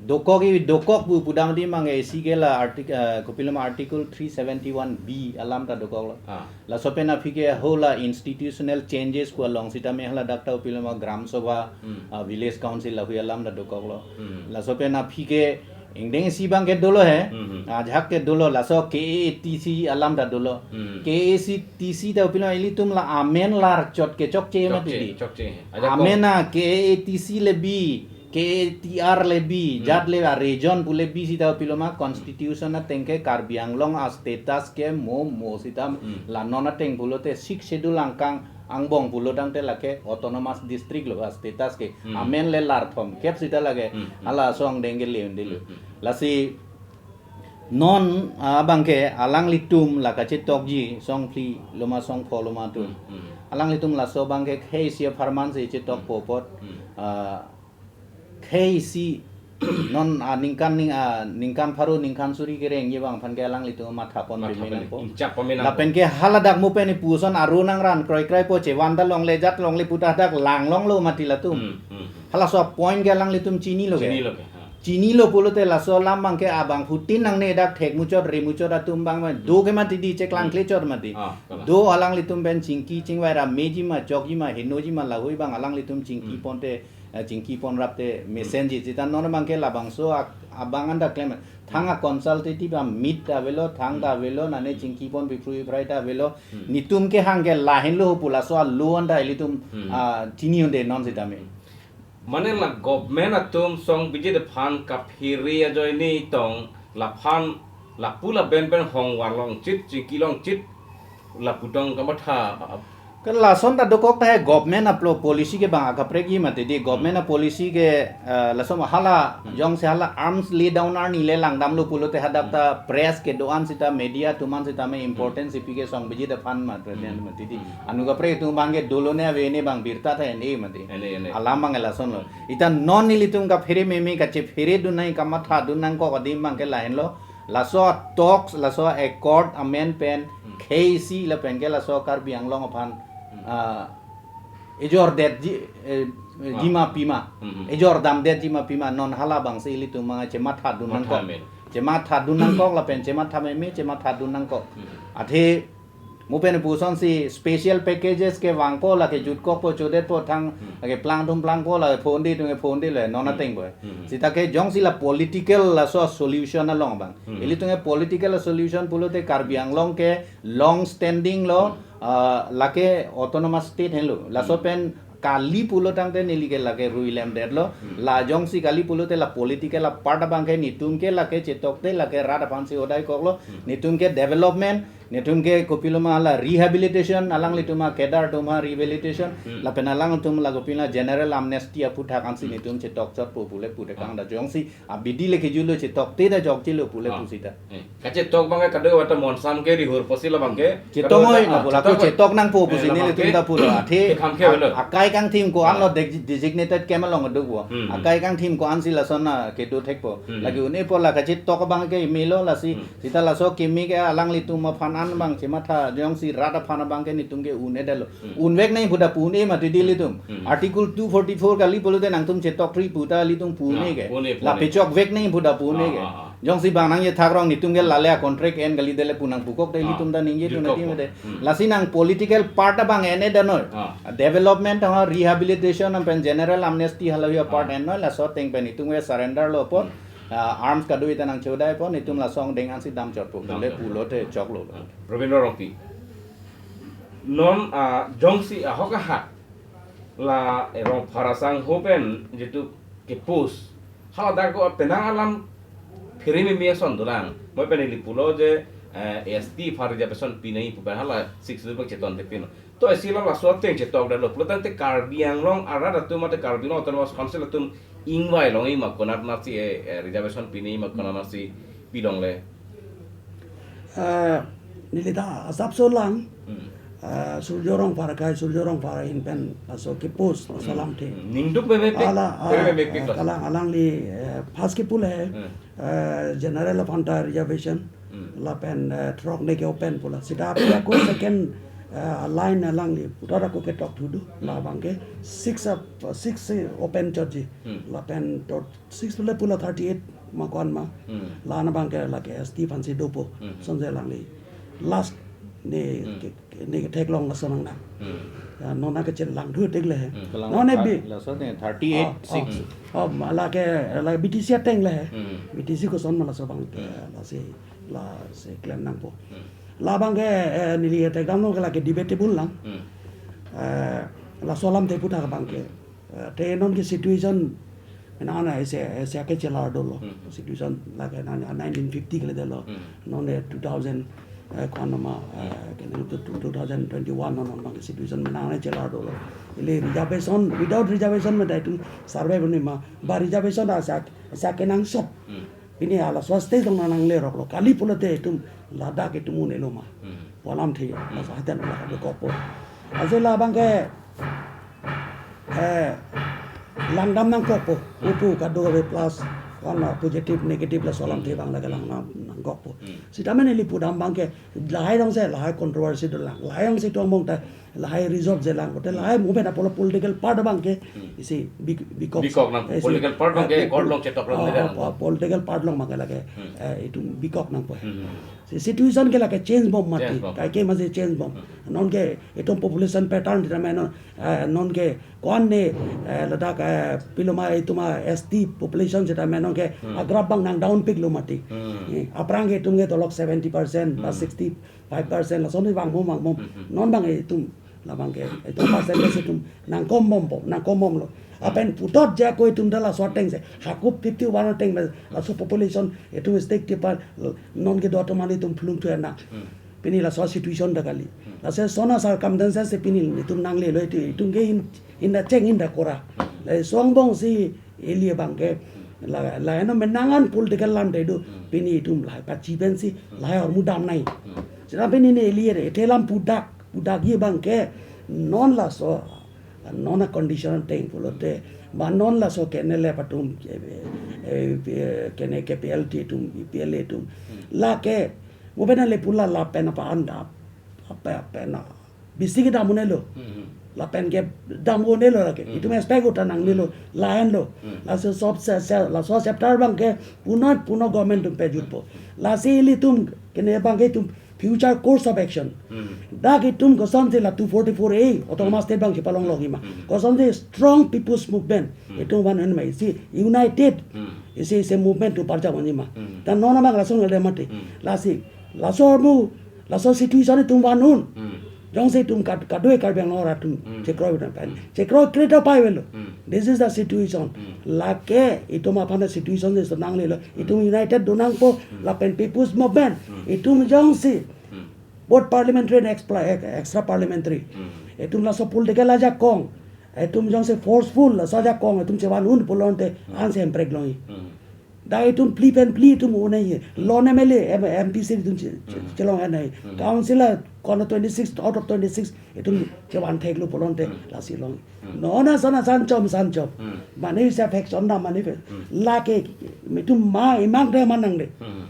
Dokogi, dokok pu pudam di abang ke isi ke la artic-, eh, kopiloma Article three seventy-one B alam ta dokoklo. Ah. Laso pen aphi ke hola institutional changes pu along sitame haladak ta kopiloma Gram Sabha, ah, Village Council lahui alam ta dokoklo. Laso pen aphi ke ingdeng isi abang ke dolo he. Ajahak ke dolo laso K A T C alam ta dolo. K A T C ta kopiloma ilitum la amen lar chot kechokche mati di. Chokche, chokche. Ajak amen ko. A K A T C le B, K A T R le B, jat le a-region pu le B sita kopiloma constitution ateng ke Karbi Anglong a-status ke mo mo sita la non ateng pulote Sixth Schedule angkang angbong pulo tangte lake autonomous district lo a-status ke. Amen le lar thomkep sita lake halaso angdeng ke le-un-e lo. Lasi non, ah, abang ke alanglitum la kachetokji songphli loma songpho loma atum. Alanglitum laso abang ke khei isi apharman si chetokpo apot. Ah, khei isi non, ah, ningkan ning, ah, ningkan pharo ningkan suri kerengji abang aphan ke alanglitum matha pon pame nangpo. Lapen ke haladak mo pen ipu ason aro nangran kroikrai po chevan ta longle jat longle pu ta hadak lang longlo mati latum. Halaso a-point ke alanglitum chinilo ke. Chinilo ke, ha. chinilo pulote laso alam abangke abangphutin nangne dak thek muchot re muchot atum abang abang do ke mati di cheklang Hmm. kle chot mati. Ah, kalang. Do alanglitum pen chingki chingvai ra meji ma chokji ma henoji ma lahui abang alanglitum chingki Hmm. ponte, eh, chingki pon rapte Hmm. mesenji. Sita non abangke labangso ak-, abang anta klem. Thang a consultative a meet ta avelo, thang ta Hmm. avelo, nane Hmm. chingki pon biphrui phrai ta avelo. Hmm. Netum kehang ke lahenlo pu laso a-law anta ilitum, Hmm. ah, chini unde non sitame. Hmm. Mane la government atum song bijit aphan kaphere ajoine tong laphan lapu laben pen hong warlong chit chingki long chit lapu tong kamatha. Ke lason ta dokok ta he government aplo policy ke bang akaprek-i mati di government Hmm. a policy ke, eh, lason hala Hmm. jongsi hala arms lay down arni le langdamlo pulote hadak ta Hmm. press kedo-an sita media atum an sitame Hmm. importance ipi ke song bijit aphan ma president Hmm. mati di. Hmm. Anu kaprek atum abangke dolo ne avene abang birta ta ene mati. Ene, ene. Alam abang lasonlo. Hmm. Ita non nelitum kaphere meme kachephere dun nang kamatha dun nangkok adim abangke lahenlo. Laso talks, laso accord amen pen Hmm. K C lapen ke laso Karbi Anglong aphan, Hmm. ah, ejor detji, eh, Ah. jima pima. Hmm, hmm. Ejor dam detji ma pima non hala abangsi ilitum abang chematha dun Matha nangkok. Amen. Chematha dun nangkok lapen chematha meme chematha dun nangkok. Hmm. Athe mo pen pusonsi special packages ke vangpo lake jutkokpo chodetpo thang Hmm. lake plangdun plangpo lake phone di tung phone di le non Hmm. ateng boy. Hmm. Sita ke jongsi la political laso solution along abang. Hmm. Ilitum ke political solution pulote Karbi Anglong ke long standing lo, Hmm. ah, lake autonomous state henlo. Laso Hmm. pen kali pulo tangte neli ke lake rui lemdetlo. Hmm. La jongsi kali pulote la political a part abangke netum ke lake chetokte lake rat aphansi hodai koklo. Hmm. Netum ke development, netum ke kopiloma la rehabilitation, alanglitum a cadre atum a rehabilitation, Hmm. lapen alangtum la kopila general amnesty aputhak ansi Hmm. netum chetok chotpo pule pute Ah. kangda jongsi abidi le kejulo chetokte ta jokjilo pule Ah. pusita. Eh, kachetok abangke kadokave ta monsam ke rihur pusi labangke. Chetok kadokave oi, ta, ah, lapu lapu chetok abang. Chetok nangpo Eh, pusi labangke. Nelitum ta pulo. Athe, Kekham ke a-, avelo. Akai kangthim ko-an lo Ah. deg-, designated camp along do ko. Hmm, hmm. Akai kangthim ko-ansi lason a kedo thekpo. Hmm, hmm. Lake un-epo la kachetok abangke melo lasi. Hmm. Sita laso kimi ke alanglitum aphan an abang chematha jongsi rat aphan abangke netum ke un-edetlo. Hmm. Unvek nangji puta pu un-e mati di ilitum. Hmm. Article two forty-four kali pulote nangtum chetoktri puta ilitum pu un-e Ah, ke. Pu un-e, pu La un-e. Pechokvek nangji puta pu un-e Ah, ke. Ah, ah. Jongsi bang nangji thakrong netum ke Hmm. lale a contract en kali dele pu nangpukok te Ah. ilitum ta ningje tu Jutkok nati po. Mate. Hmm. Lasi nang political part abang en-edet noi. Ah. Development ha rehabilitation pen general amnesty hala a part Ah. en noi laso ateng pen netum ke surrender lo apot. Hmm. Ah, arms kado-i ta nangchodai apot netum Hmm. laso angdeng ansi dam chotpo. Dam Pule chotpo. Pulote choklo. Ah. Rabindra Rongpi. Non, ah, jongsi ahok ahat la, eh, Rongphar asangho pen jitu ke post. Hala dak ko penang alam phere meme ason dolang. Mo pen ili pulo je, eh, S T aphan reservation pi nangji pu pen hala Sixth Schedule pen cheton te pino. To isi la laso ateng chetokdetlo. Pulo tangte Karbi Anglong arat atum mate Karbi Anglong Autonomous Council atum ingvai longji ma konat masi, eh, eh, reservation pi nangji ma konat masi pi longle. Eh, neli ta asapso lang, Hmm. eh, Surjya Rongphar akai, Surjya Rongphar ahin pen laso ke post, laso Hmm. alamthe. Hmm. Ningduk memepik, Ala, ah, phere memepik eh, lah. Kalang alangli, eh, first ke pule, Hmm. eh, general aphan ta reservation, Hmm. lapen, eh, throk ne ke open pula. Sita api ako second, eh, line alangli, putar ako ketok thudu, Hmm. labangke six up, six open chotji, Hmm. lapen tot Six pule pula thirty-eight ma ko-an ma. Hmm. La-an abangke lake S T aphansi dopo. Hmm. Sonse alangli. Last ne Hmm. ke, ke, ne ketheklong laso nang na. Hmm. Ya, non nangkechelang thu thekle he. Hmm. Kalang Non ne thir-, bi- laso ne thirty-eight, Oh, oh. six. Oh, ma lake, lake B T C ateng le he. Hmm. B T C koson ma laso abangke, Hmm. lasi, lasi klem nangpo. Hmm. Labangke, eh, neli thekdamlo ke lake debatable lang. Hmm. Eh, laso alamthe puthak abangke. Eh, te non ke situation, nang na ese, ese ke chelar dolo. Hmm. Situation lake nang nineteen fifty kele dolo. Hmm. Non de two thousand, eh, ko-an ma, eh, Hmm. ke nang two, two, two thousand twenty-one non, non ke situation nang na chelar dolo. Ili reservation, without reservation ma dai tum survive ni ma. Ba reservation asa, asa kenangsot. Hmm. Pini hala swaste dong nang le roklo. Kali pulote itum ladak itum un-elo ma. Hmm. Pu alamthe, Hmm. masa hatan la ka kopo. Ase labangke, eh, langdam nangkokpo. Hmm. Upu kadokave plus, Kon, ah, positive, negative laso alamthe abang lake lang na, nangkokpo. Hmm. Sitame neli pudam abangke, lahai jongsi, lahai controversy dolang. Lahai jongsi tong mong ta, lahai result jelang. Kote lahai movement apotlo political part abangke, Hmm. isi bik-, bikok. Bikok nang, eh, si, political part abangke, eh, court along chetok ah, lang ah, lang. Ah, political part along abangke lake, Hmm. eh, itum bikok nangpo. Hmm. Si situation ke lake change bom mati. Change bom. Kaike masi change bom. Hmm. Nonke itum population pattern sitame non, eh, nonke ko-an ne, eh, ladak, eh, piloma itum a S T population sitame nonke Hmm. agrap abang nang downpiklo mati. Hmm. Eh, aphrang ke itum ke dolok seventy percent, ba Hmm. sixty-five percent, lason abang mom, bang mom. Hmm, hmm. Non abang itum, labangke, itum percentage itum nangkom bompo, nangkom bomlo. Lapen puthot jako itum ta laso ateng si, hakup fifty-one ateng si, laso population itum state kepa, nonke do atum an itum phlung thu ena. Hmm. Pini laso situation ta kali. Hmm. Laso sona circumstances si pini itum nanglelo itum, itum ke in, in da cheng in da kora. Hmm. Laso angbong si ili abangke, la, la eno menangan political lam te do, Hmm. pini itum lahai pachi pensi, Hmm. lahai ahormu damnoi. Hmm. Sita pini ne ili re, ite lam pudak, pudak ye abangke, non laso, non a condition ateng pulote, ba non laso ke ne le patum, eh, eh, eh, ke ne K P L T atum, B P L A atum. Hmm. Lake, mo bena le pula lapen apa anda, apa, apa na, bisi kedam un-elo. Hmm, hmm. Lapen kedam un-elo lake. Hmm. Itum expect uta nangnelo, Hmm. lahenlo. Hmm. Laso sob se, se, laso chapter abangke puno, puno government atum pejutpo. Lasi ilitum, ke ne abangke itum future course of action. Hmm. Dak itum kosonsi la two forty-four A, autonomous Hmm. state abang chepalong longji ma. Hmm. Kosonsi strong people's movement. Hmm. Itum van-un ma isi united. Hmm. Isi, isi movement atum parja vanji ma. Hmm. Ta non abang lason ngel mati. Hmm. Lasi, laso ahormu, laso situation itum van-un. Hmm. Jongsi itum kad-, kadokave Karbi Anglong arat atum Hmm. chekroi utan pen. Hmm. Chekroi kreta pai avelo. Hmm. This is the situation. Hmm. Lake itum aphan situation si nanglelo. Itum united do nangpo Hmm. lapen people's movement. Hmm. Itum jongsi Hmm. both parliamentary and extra, extra parliamentary. Hmm. Itum laso political ajakong. Itum jongsi forceful laso ajakong itum chevan-un pulote Hmm. ansi hemprek longji. Hmm. Dak itum phli pen phli itum un-e. Lone M L A, M-, M P seat itum che-, che-, Hmm. chelong un-e. Hmm. Councillor kono twenty-six out of twenty-six itum chevan theklo pulote Hmm. lasi long. Hmm. Non asana sanchom sanchom. Hmm. Mane bisa faction na mane fe-, Hmm. lake itum ma imang de manang de. Hmm.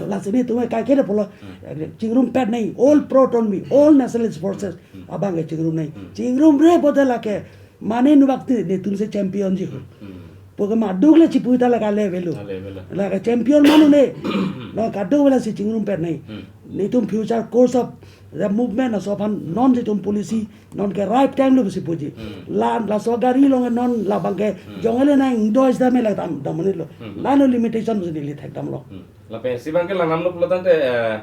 Lasi itum kaike de pulo. Hmm. Chingrumpet nai, all pro-autonomy, all nationalist forces Hmm. abangke chingrumnoi. Hmm. Chingrumre pote lake, mane nubak ti netum si champion ji. Hmm. Poke maduk le chipu ta lake ale avelo. Ale avelo. Lake champion manu ne. Hmm. Na kadokave lasi chingrumpet nai. Hmm. Netum future course of the movement laso aphan nonsi itum policy, nonke right time lo si puji. Hmm. La, laso gari along non labangke Hmm. jong ele nang dos dam le dam, dam menit lo. Hmm. Lalo limitation si neli thekdamlo. Hmm. Lapen isi abangke langdamlo pulo tangte, eh,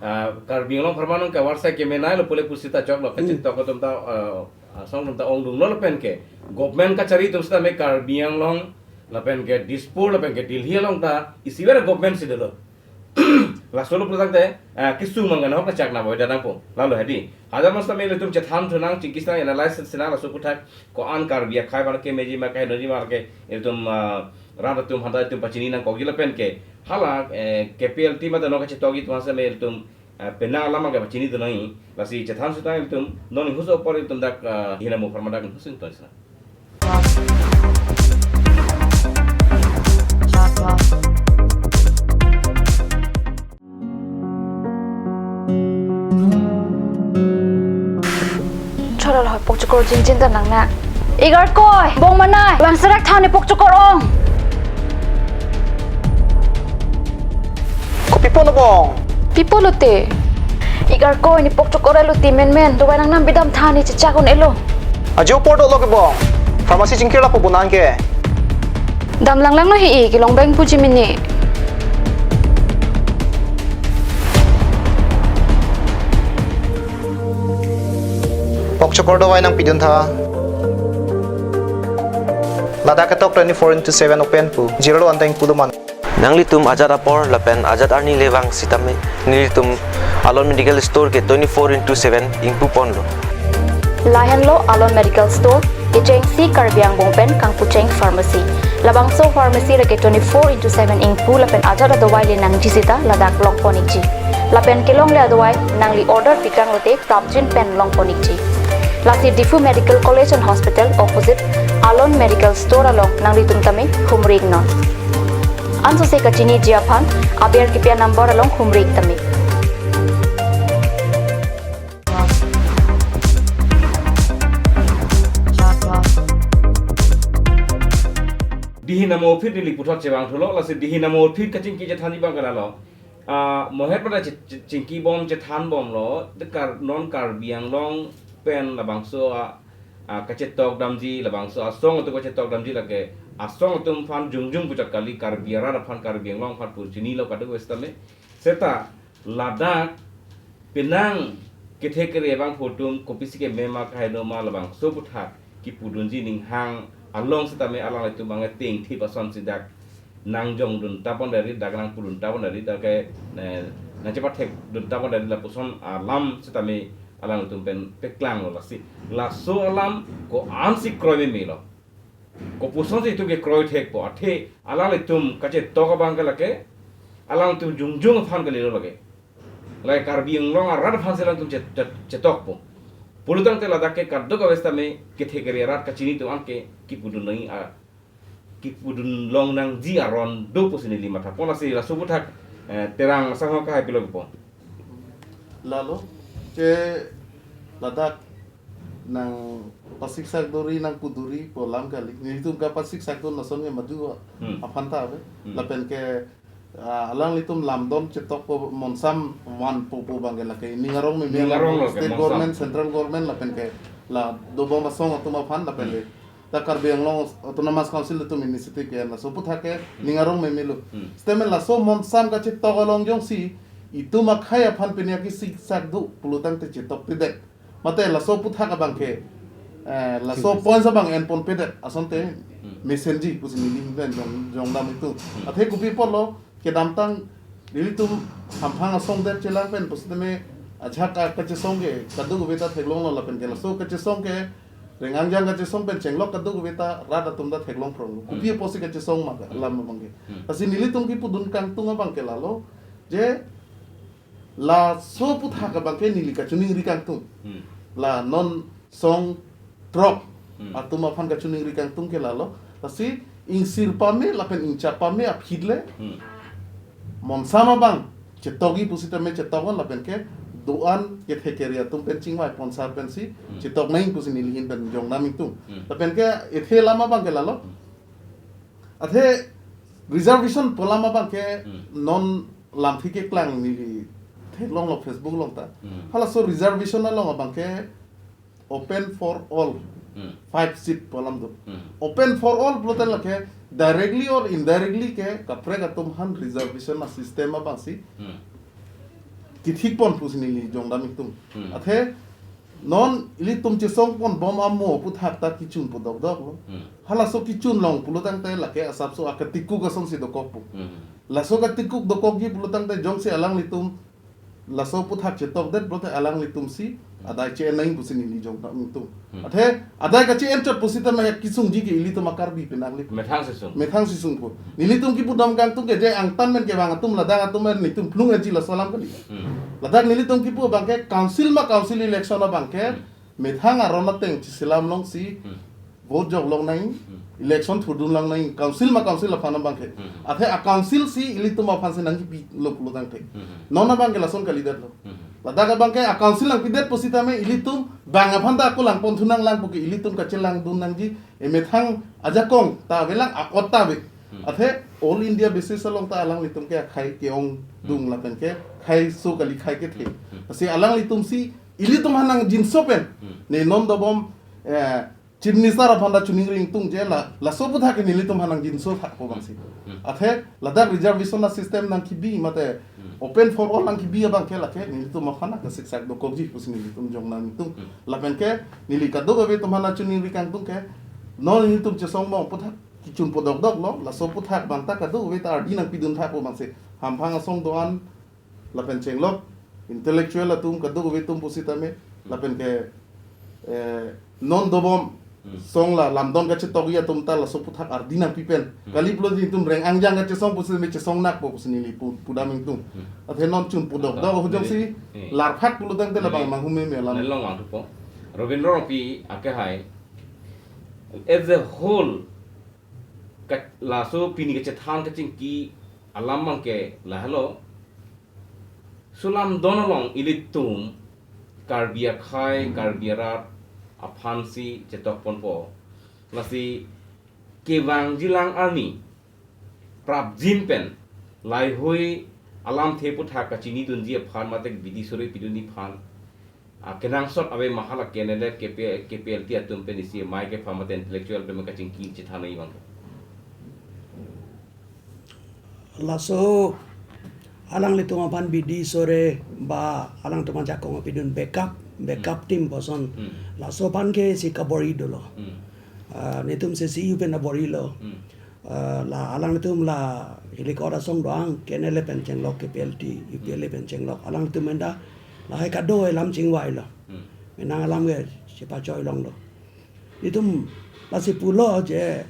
ah, Karbi Anglong apharman nonke varsai kemenailo pule pusita choklo, Hmm. kachethok atum ta, ah, asong atum ta ongdunglo lapen ke government kachari atum sitame Karbi Anglong lapen ke Dispur lapen ke Delhi along ta isiver government si dolo. Laso lo pulo tangte, ah, kesung mangana hok kachak na boy dadang po. Lalo hedi. Hajar mas tame ilitum chethan thunang, chingkisnang, analysis sinang laso aphuthak ko-an Karbi akhei aphan kemeji ma, kehenoji ma ke ilitum, ah, rat atum aphanta itum pachini nangkokji lapen ke. Hala, eh, K P L T mate nonke chetokji atum aphan sitame ilitum, eh, penang alam ke pachini tu nangji. Lasi chethan sutang ilitum, non huso apor ilitum dak, eh, hina mu apharman dak husing ton sina. Chorol hoi pokchokor jinjin ta nang na. Igar koi, bong manai, bang serak thani pokchokor ong. Kopi pon bong? Pipo lote. Igar koi ni pokchokor lote menmen, dovai nangnam bidam thani chechak un-elo. Ajo apor dolo ke bong. Pharmacy chingkir lapu bonang ke. Dam langlang lo hi-i, kelong beng puji mini. Pokchokor dovai nangpidun tha. Ladak ketok twenty-four into seven open pu. Zero one time pu do man. Nanglitum ajat apor lapen ajat arni le vang sitame nelitum Alon Medical Store ke twenty-four into seven ingpu ponlo. Lahenlo Alon Medical Store, kechengsi Karbi angbong pen kangpucheng pharmacy. Labangso pharmacy lake twenty-four into seven ingpu lapen ajat adovai le nangji sita ladak long pon ikji. Lapen kelongle adovai nangli order pikang lote prapjin pen long pon ikji. Lasi Diphu Medical College and Hospital opposite Alon Medical Store along nanglitum tame humring non. Ansose kachiniji aphan aber kipi a-number along humri ik tame. Dihin amo aphi neli puthot chevang thulo, lasi dihin amo aphi kachingki chethanji abang ke lalo. Ah, mohet pada che-, che-, chingki bom chethan bomlo, de Kar-, non Karbi Anglong pen labangso a, a, kachetok damji, labangso asong atum kachetok damji lake, asong atum aphan jongjong puchot kali, Karbi arat aphan, Karbi Anglong aphan pu chinilo kadokave setame. Seta ladak penang kethe kere abangphu atum kopisi keme ma kaheno ma labangso aputhak kipudunji aning hang along setame alanglitum abang tengthip asonsi dak nangjongdun ta pon dari, dak nangpudun ta pon dari, dak ke, eh, nangchepathekdun ta pon dari lapuson alam setame alangtum pen peklanglo lasi. Laso alam ko-ansi kroi memelo. Kopusonsi itum ke kroi thekpo, athe alanglitum kachetok abang ke lake alangtum jongjong aphan kalilo lake. Lake Karbi Anglong arat aphansi alangtum chet-, chet-, chetokpo. Pulotangte ladak ke kadokave setame kethe kere arat kachini atum anke kipudun nangji a, kipudun long nangji aron do pusi neli matha pon, lasi laso aputhak, eh, Terang asangho kahai pilo pon. Lalo, che ladak nangpasiksak duri, nangpuduri pu alam kali. Nelitum kapasiksak dun lason ke madu Hmm. aphan ta ave. Hmm. Lapen ke, ah, alanglitum lamdon chetokpo, monsam vanpo pu abang ke lake ning arong meme, Ning arong lo ke, state monsam. government, central government lapen ke la dobom asong atum aphan lapen ke Hmm. ta Karbi Anglong Autonomous Council atum initiative ke laso aputhak ke Hmm. ning arong memelo. Hmm. Setame laso monsam kachetok along jongsi itum akhei aphan pine kasiksak do pulotangte chetokpedet. Mate laso aputhak abang ke, eh, laso Thik. points abang en ponpedet asonte Hmm. mesenji pusi neli pen jong, jongdam itum. Hmm. Athe kopi apotlo kedamtang nelitum hamphang asong det chelang pen pusitame ajahak kachesong ke kadokave ta theklonglo lapen ke laso kachesong ke Rengangjang kachesong pen chenglok kadokave ta rat atum ta theklong prong. Hmm. Kopi apotsi kachesong ma Hmm. alam abang ke. Hmm. Lasi nelitum kipudun kangtung abang ke lalo je laso aputhak abang ke neli kachiningri kangtung. Hmm. La non song throk Hmm. atum aphan kachiningri kangtung ke lalo. Lasi ingsir pame lapen ingchap pame aphi le Hmm. monsam abang chetokji pusitame chetok lapen ke do-an kethe kere atum pen chingvai ponsar pensi Hmm. chetok nangji pusi neli ahin pen jongdam itum. Hmm. Lapen ke ethe alam abang ke lalo. Hmm. Athe reservation pu alam abang ke Hmm. non lamthe keklang neli theklonglo Facebook along ta. Hmm. Halaso reservation along abang ke open for all. Hmm. Five seat pu alam do. Hmm. Open for all pulote lake directly or indirectly ke kaprek atum aphan reservation asystem abangsi Hmm. kithik pon pusi neli jongdam itum. Hmm. Athe non ilitum chesong ponbom amo aputhak ta kichun podok doklo. Hmm. Halaso kichun long pulotangte lake asapso akatikuk asonsi dokokpo. Hmm. Laso katikuk dokokji pulotangte jongsi alanglitum laso aputhak chetokdet pulote alanglitumsi adai che-en nangji pusi neli jongdam itum. Hmm. Athe adai kache-en chot pusitame kesungji ke ilitum a-Karbi penang le. Methang sesung. Methang sesung po. Nelitum kipudam kangtung ke je angtan pen kevang atum ladak atum pen nelitum plung eji laso alam kali. Hmm. Ladak nelitum kipu abang ke council ma council election abang ke Hmm. methang aron ateng chisilam longsi Hmm. vote jok long nangji, Hmm. election thurdun long nangji, council ma council aphan abang ke. Hmm. Athe a-council si ilitum aphansi nangkipilo pulotangte. Hmm. Non abang ke lason kalidetlo. Hmm. Ladak abang ke a-council nangpidet pusitame ilitum bang aphan ta ako langponthu nanglang pu ke ilitum kachelangdun nangji, emethang ajakong ta avelang, akot ta ave. Hmm. Athe all India basis along ta alanglitum ke akhei ke-ongdung Hmm. lapen ke khei so kali khei kethe. Hmm. Lasi alanglitumsi ilitum aphan nangjinso pen. Hmm. Ne non dobom, eh, Chief Minister aphan ta chiningri ingtung je la, laso aputhak ke nelitum aphan nangjinso thakpo abangsi. Hmm. Athe ladak reservation asystem nangkibi mate Hmm. open for all nangkibi abang ke lake nelitum aphan nangkasiksak dokokji pusi nelitum jongdam itum. Hmm. Lapen ke neli kadokave atum aphan nangchiningri kangtung ke non nelitum chesong bom aputhak kichun podok doklo, laso aputhak abang ta kadokave ta ardi nangpidun thakpo abangsi. Hamphang asong do-an lapen chenglok intellectual atum kadokave atum pusitame lapen ke, eh, non dobom Hmm. song la lamdon kachetokji atum ta laso aputhak ardi nangpipen. Hmm. Kali pulote itum Rengangjang kachesong pusitame chesong nakpo pusi neli pu-, pudam itum. Hmm. Athe non chun podok dok ahut jongsi Hmm. larphak pulotangte labang Hmm. manghumeme alam. Neli long vangthupo. Robindro Rongpi akehai, as a whole, Ka-, laso pini kachethan kachingki alam abangke lahelo. Sulam don along ilitum Karbi akhei, Karbi arat aphansi chetokponpo. Lasi kevangjilang arni prapjin pen lahei alamthe aputhak kachinidunji aphan mate bidi sore pidunji aphan, ah, kenangsot ave ma hala K N L F, K P, K P L T atum pen isi amei kepha mate intellectual pen kachingki chethan nangji abang. Laso alanglitum aphan bidi sore ba alangtum ajakong apidun backup, backup Hmm. team boson. Hmm. Laso aphan ke isi kabor-i dolo. Hmm. Ah, netum C C U pen abor-ilo. Hmm. Ah, la alanglitum la hilikot asong doang, K N L F pen chenglok, K P L T, U P L A pen chenglok. Alangtum enda lahei kado alam chingvailo. Hmm. Menang alam ke chepachoi longlo. Itum lasi pulo je,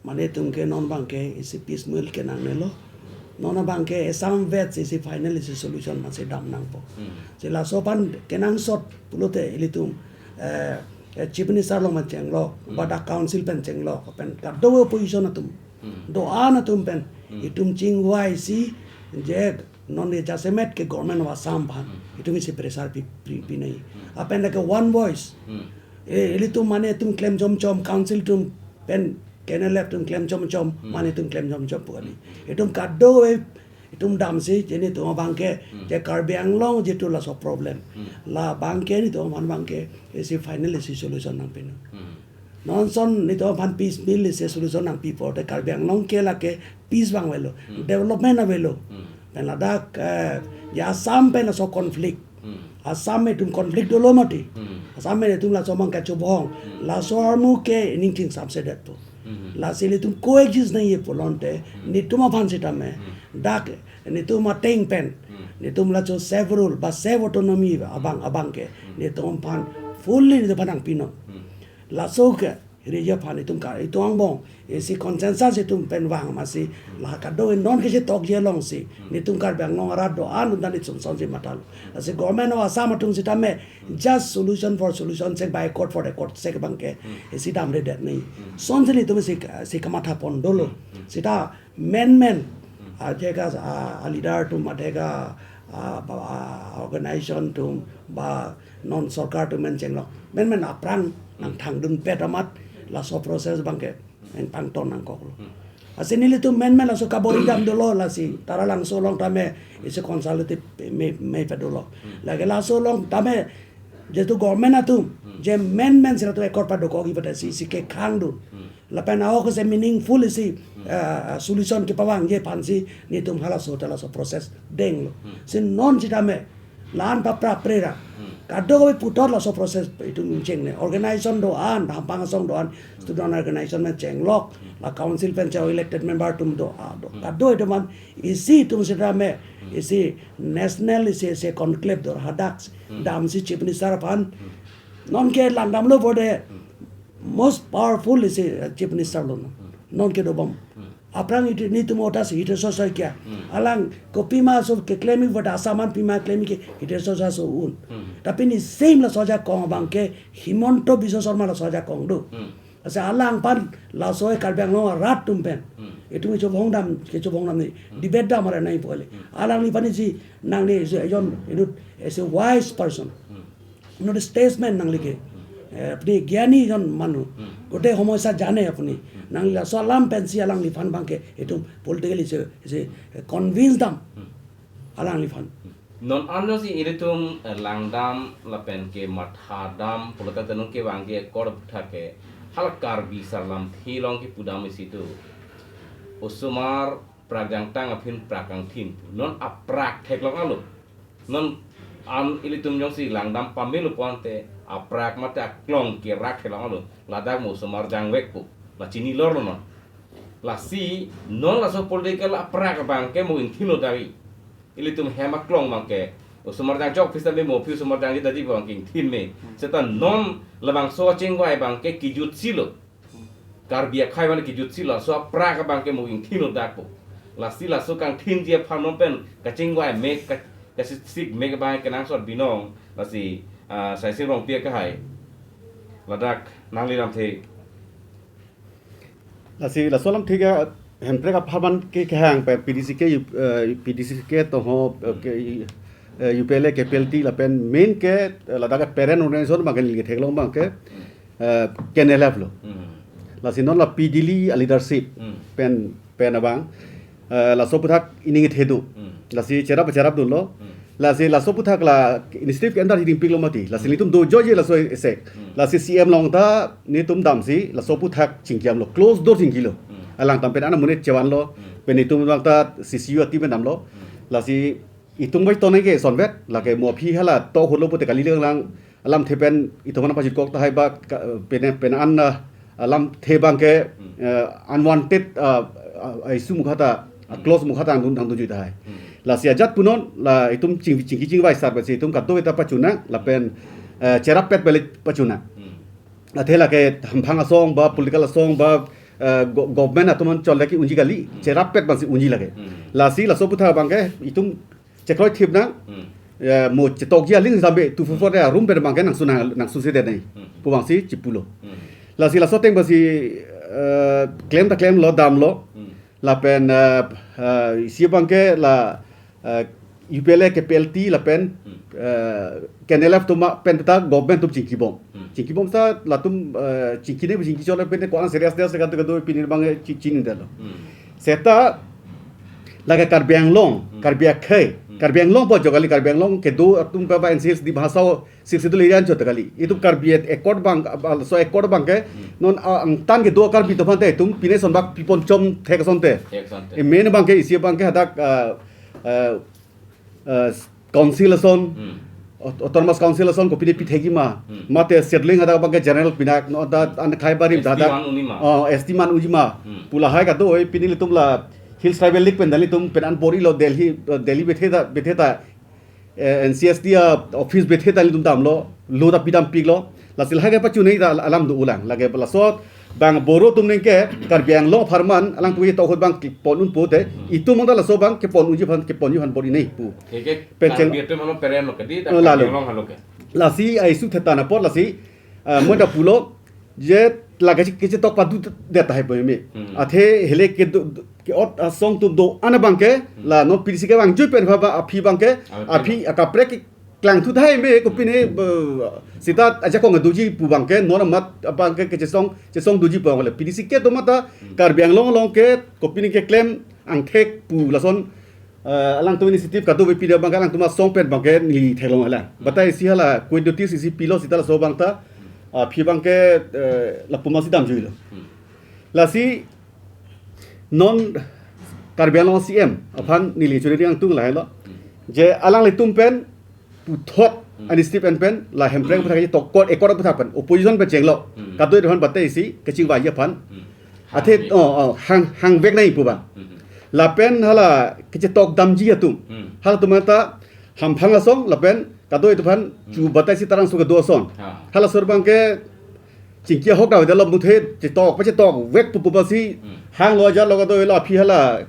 mane itum ke non abangke isi piecemeal ke nangnelo. Non abangke esam vet isi final isi solution masi dam nangpo. Hmm. Si laso aphan kenangsot pulote ilitum, eh, eh, Chief Minister along pen chenglok, Hmm. ba dak council pen chenglok, pen kado opposition atum, Hmm. do-an atum pen, Hmm. itum chingvaisi je non adjustment ke Government of Assam aphan, Hmm. itum isi pressure pi, pi, pinoi. Hmm. Lapen lake one voice. Hmm. E, ilitum mane itum klem chomchom, council atum pen K N L F atum klem chomchom, Hmm. mane itum klem chomchom pu kali. Hmm. Itum kado e, itum damsi, je netum abangke, Hmm. je Karbi Anglong jitu laso problem. Hmm. La abangke netum aphan abangke, isi final isi solution nangpinoi. Hmm. Non ason netum aphan piecemeal isi solution nangpipo te Karbi Anglong ke lake peace abang avelo, Hmm. development avelo. Hmm. Pen ladak, eh, ya Assam pen laso conflict. Hmm. Assam pen itum conflict dolo mati. Hmm. Assam pen itum laso abang kachobong. Hmm. Laso armu ke ningting samsedetpo. Hmm. Lasi ilitum coexist nangji pulote, Hmm. netum aphan sitame. Hmm. Dak netum ateng pen. Hmm. Netum laso self rule ba self autonomy abang, abangke. Hmm. Netum aphan fully netum aphan nangpinoi. Hmm. Laso ke, region aphan itum ka, itum angbong, isi consensus itum pen vang masi, la kado non kisi tokji alongsi, Hmm. netum Karbi Anglong arat do-an undan itum sonsi mathalo. Lasi Government of Assam atum sitame, Hmm. just solution for solution sake ba accord for accord sake abangke, Hmm. isi damredet nangji. Hmm. Sonsi netum isi, isi kamathapon dolo. Hmm. Hmm. Sita menmen, Hmm. ah, jega, ah, ah, leader atum, ah, jega, ah, ba, ah, organization atum, ba non sorkar atum pen chenglok. Menmen aphrang nang Hmm. thangdunpet amat, laso process abangke, nang pangton nangkoklo. Hmm. Lasi nelitum menmen laso kabor-i dam dolo lasi, Taralangso along tame, isi consultative me, mepet dolo. Hmm. Lake laso along tame, jitu government atum, Hmm. je menmen si latum accord padokokji pada si, si kekhang dun. Hmm. Lapen ahok si meaningful isi, Hmm. eh, solution kepavangji aphansi netum halaso ta laso process denglo. Hmm. Si non sitame la-an paprapre ra. Hmm. Kadokave puthot laso process itum chengne. Organization do-an, hampang asong do-an, student organization pen chenglok, Hmm. la council pen che elected member atum do, ah, do. Hmm. Kado itum an isi itum sitame, Hmm. isi national isi, isi conclave do hadak, Hmm. damsi Chief Minister aphan. Hmm. Non ke langdamlo borde, Hmm. most powerful isi, uh, Chief Minister lo non. Hmm. Non kedobom. Hmm. Aphrang iti netum otas Hitesh Saikia. Hmm. Alang kopima aso keklem-ik borde Assam an pima klem-ik ke Hitesh Saikia aso un. Hmm. Tapi ne same laso ajakong abangke Himanta Biswa Sarma laso ajakong do. Hmm. Lasi alangphan laso e Karbi Anglong arat atum pen. Hmm. Itum kechobong dam, kechobong dam ne. Hmm. Debate dam aranai pole. Hmm. Alangliphan isi nangne isi ejon inut isi wise person. Hmm. Inut statesman nangli ke. Hmm. Eh, apni gyani jon manu. Hmm. Gote homosa jane apni. Hmm. Nangli laso alam pensi alangliphan abangke itum politically isi, isi, eh, convince dam. Hmm. Alangliphan. Non anlo si ilitum, eh, langdam lapen kemathadam pulote tenung kevangji accord aputhak ke hala Karbi sarlamthe along kepudam isi tu. Osomar prak jangtang aphi prak kangthin. Non aprak theklong alo. Non an ilitum jongsi langdam pamelo pulote aprak mate aklong kerak theklong alo. Ladak mo osomar jangvekpo. La chinilorlo non. Lasi non laso political aprak abangke mo ingthinlo dari. Ilitum hem aklong abangke osomar jangjok pista me mo aphi osomar jangji daji abangke ingthin me. Seta non labangso achingvai abangke kejutsilo. Karbi akhei abang kejutsilo, laso aprak abangke mo ingthinlo dakpo. Lasi laso kangthinji aphan non pen kachingvai mek, ka, kasisik mek abang kenangsot binong, lasi, ah, Saising Rongpi akehai. Ladak nangli lamthe. Lasi laso alamthe ke Hemprek apharman ke kehang pen P D C K, U- eh, P D C K atoho, eh, ke, eh, U P L A, K P L T lapen main ke, eh, ladak ke parent organization abang ke neli theklong abang ke, eh, K N L F lo. Hmm. Lasi non la P Dili a leadership Hmm. pen pen abang, eh, laso aputhak ining thedu. Hmm. Lasi cherap cherapdunlo. Hmm. Lasi laso aputhak la initiative ke-enter hiding piklo mati. Lasi Hmm. nelitum dojoji laso esek. Hmm. Lasi C M along ta nelitum damsi laso aputhak chingki damlo. Close door chingkilo. Hmm. Alangtum pen ana monit chevanlo. Hmm. Pen nelitum abang ta C C U a team pen damlo. Hmm. Lasi itum bai tonai ke sonvet. Lake mo aphi hala to holo pute kali lang alamthe pen itum aphan pajutkok tahai ba ka- pen pen an, ah, alamthe abang ke, Hmm. eh, unwanted, ah, ah, issue mukha ta, ah, Hmm. clause mukha ta nangdun nangdunjui tahai. Hmm. Lasi ajat punon la itum ching chingki chingvai sar pensi itum kadokave ta pachunang lapen, eh, cherap pet balik pachunang. Hmm. Athe lake hamphang asong ba political asong ba, eh, go- government atum an chol lake unji kali, Hmm. cherap pet pensi unji lake. Hmm. Lasi laso aputhak abang ke itum chekroi thip nang, Hmm. ya, mo chetokji aling sampe tu fufo ya room pen abang ke nangsun nang nangsun sedet nai. Hmm. Pu abangsi chipulo. Hmm. Lasi laso ateng pensi, eh, klem ta klemlo damlo. Hmm. Lapen, eh, eh, isi abang ke la, eh, U P L A, K P L T lapen, Hmm. eh, K N L F atum pen ta government atum chingkibom. Hmm. Chingkibom ta latum, eh, chingkine chingki chole pen ko-an serious serious kado kado pini abang ching chingdetlo. Hmm. Seta lake Karbi Anglong, Hmm. Karbi akhei, Hmm. Karbi Anglong pu ajok kali, Karbi Anglong kedo atum pa ba N C Hills di bahasa Sixth Schedule area anchot kali. Itum Karbi Accord abang, ah, so Accord abang ke, Hmm. non, ah, angtan kedo Karbi atum aphan te itum pine son bak pipon chom thek asonte. Thek asonte. E main abang ke isi abang ke hadak, ah, ah, ah, council ason, Hmm. aut- autonomous council ason kopine pithekji ma. Hmm. Mate settling hadak abang ke general pinak, no, da an khai barim S T hadak. Man unji ma. Oh, S T man unji ma. Hmm. Pu lahai kado oi pini nelitum la Hills Tribal League pen dan nelitum pen an bor-ilo Delhi, eh, Delhi bethe ta, bethe ta, eh, N C S T a office bethe ta nelitum damlo, lo ta pidam piklo. Lasi lahai ke pachunai ta alam do-ulang. Lake laso abang boro atum neng ke Karbi Anglong apharman alangtum ke tohot abang kepon un pute, itum abang ta laso abang kepon unji aphan, kepon unji aphan bor-inei pu. Ke ke Pen cheng- Karbi atum ano parent lo ke di, Oh, lalu. Karbi Anglong halo ke. Lasi a issue thetan apot lasi, ah, mo ta pulo, je lake kechetok padudet tahai pu me. Hmm. Athe hele kedo, ke-ot asong atum do-an abang ke, Hmm. la non P D C K abang jui pen ba aphi abang ke, Ah, aphi akaprek keklang thu tahai me kopine, Hmm. eh, seta ajakong doji pu abang ke, non amat abang ke kechesong, chesong doji pu abang le. P D C K atum ta Hmm. Karbi Anglong along ke kopine keklem angthek pu lason, eh, alangtum initiative kado bepida abang ke alangtum asong pen abang ke neli theklong alang. Hmm. Batai isi hala quick notice isi pilo seta laso abang ta, ah, aphi abang ke, eh, lapu masi damjuilo. Hmm. Lasi non Karbi Anglong C M aphan neli churi angtung lahelo. Hmm. Je alanglitum pen puthot Hmm. ani step en pen la Hemprek puthak ketok Accord, Accord puthak pen opposition pen chenglo. Hmm. Kado-an aphan batai isi kachingvai aphan. Hmm. Athe, Hang oh, oh, hang, hang vek nai pu abang. Hmm. Lapen hala kechetok damji atum. Hmm. Halatum ta hamphang asong lapen kado-an aphan Hmm. chu batai isi tarang so kedo ason. Ha. Halaso abang ke chingki ahok daw delo muthe chetok, pachetok vek pu pu basi Hmm. hanglo ajar lo kado-an lo aphi hala,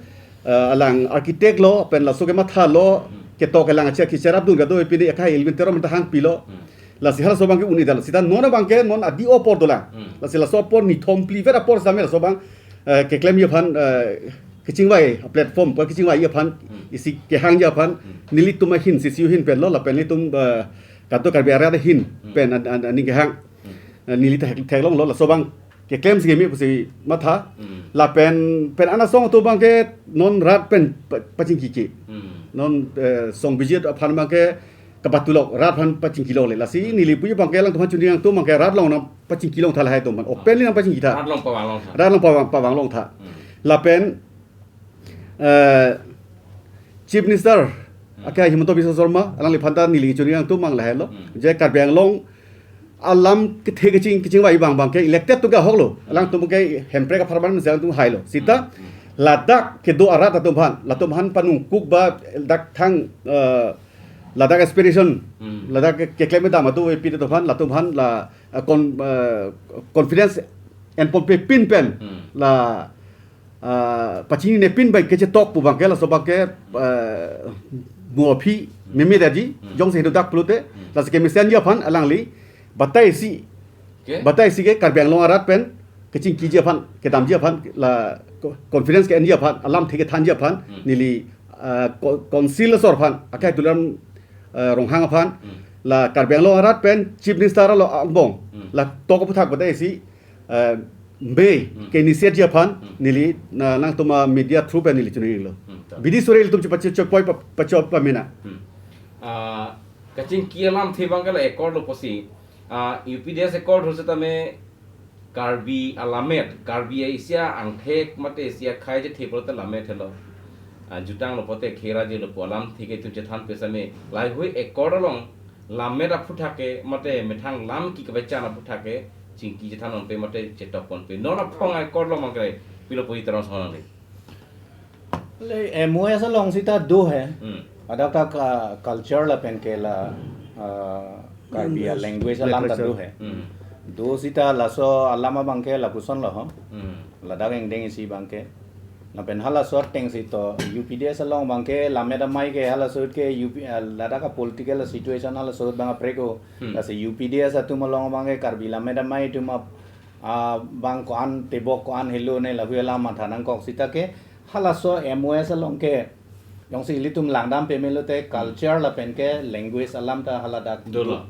eh, alang architect lo, pen laso kemathalo, Hmm. ketok kelang achi kicherapdun kado-an pini akhai Elwin Teron ta hang pilo. Hmm. Lasi halaso abang ke un-edetlo. Seta non abang ke non adi apor dolang. Hmm. Lasi laso apor nithom phli vet apor same laso abang, eh, keklemji aphan, eh, kachingvai platform pu kachingvai aphan Hmm. isi kehangji aphan Hmm. nelitum ahin C C U ahin pen lo lapen nelitum, eh, kado Karbi arat ahin Hmm. pen an, an, aning kehang. Hmm. Eh, neli ta thek- theklonglo laso abang keklem si keme pusi matha. Hmm. Lapen pen an asong atum abang ke non rat pen pa- pachingki ke. Hmm. Non, eh, song Bijit aphan abang ke kapatulok rat aphan pachingkilok le. Lasi neli puji abang ke alangtum aphan chuni angtum abang ke rat along nang pachingkilong tha lahai atum aphan. Openly nang pachingki tha. Rat along pavang long tha. Rat along pavang, pavang long tha. Hmm. Lapen, eh, Chief Minister Hmm. akhai Himanta Biswa Sarma alangliphan ta neli chuni angtum abang lahelo. Hmm. Je Karbi Anglong alam kethe kaching kachingvai abang abang ke elected atum ke ahok lo. Alangtum ke Hemprek apharman si alangtum hailo. Seta Hmm. ladak kedo arat atum aphan, latum aphan panungkuk ba dak thang, eh, ladak aspiration, Hmm. ladak ke- keklem dam atum epit atum aphan, latum aphan la, eh, con- eh, confidence enponpe pin pen Hmm. la, eh, pachinine pin abang kechetok pu abang ke laso abang ke, eh, mo aphi meme daji Hmm. jongsi hedo dak pulote Hmm. lasi kemesenji aphan alangli batai isi, Ke? batai isi ke Karbi Anglong arat pen kachingkiji aphan, kedamji aphan, la co-, conference ke-enji aphan, alamthe kethanji aphan, Hmm. neli, ah, co-, council asor aphan, akai Tuliram, ah, Ronghang aphan, Hmm. la Karbi Anglong arat pen Chief Minister lo angbong, Hmm. la tok aphuthak bata isi, ah, May Hmm. ke initiate ji aphan, Hmm. neli na nangtum a media through pen neli chunilo. Hmm, ta. Bidi sore ilitum chepachechokpoi pa-, pachop pamena. Hmm. Ah, kachingki alamthe abang ke la accord lo pusi, ah, U P D S accord ho setame Karbi alammet, Karbi a isi angthek mate isi akhei chethe pulote lammet helo. Ah, jutang lo pote khera je lo pu alamthe ke itum chethan pe same. Laheihui accord along lammet aphuthak ke mate methang lam ke kebachan aphuthak ke chingki chethan ponpe mate chetok ponpe. Non aphong accord along mangkrai pilo puji terang sonang le. Le M O S along sita do he. Hmm. Ladak ta ka-, culture lapen ke la, ah, Karbi a language alam ta do he. Hmm. Do sita laso alam abang ke lapuson lo ho. Hmm. Ladak ingdeng isi abang ke. Lapen halaso ateng si to U P D S along abang ke lammet amei ke halaso ke U P, ah, ladak a political situation halaso abang aprek o. Hmm. Lasi U P D S atum along abang ke Karbi lammet amei atum ap-, ah, abang ko-an tebok ko-an helo ne laheihui alam matha nangkok sita ke halaso M O S along ke jongsi ilitum langdam pamelo te culture lapen ke language alam ta haladak Dolo. do.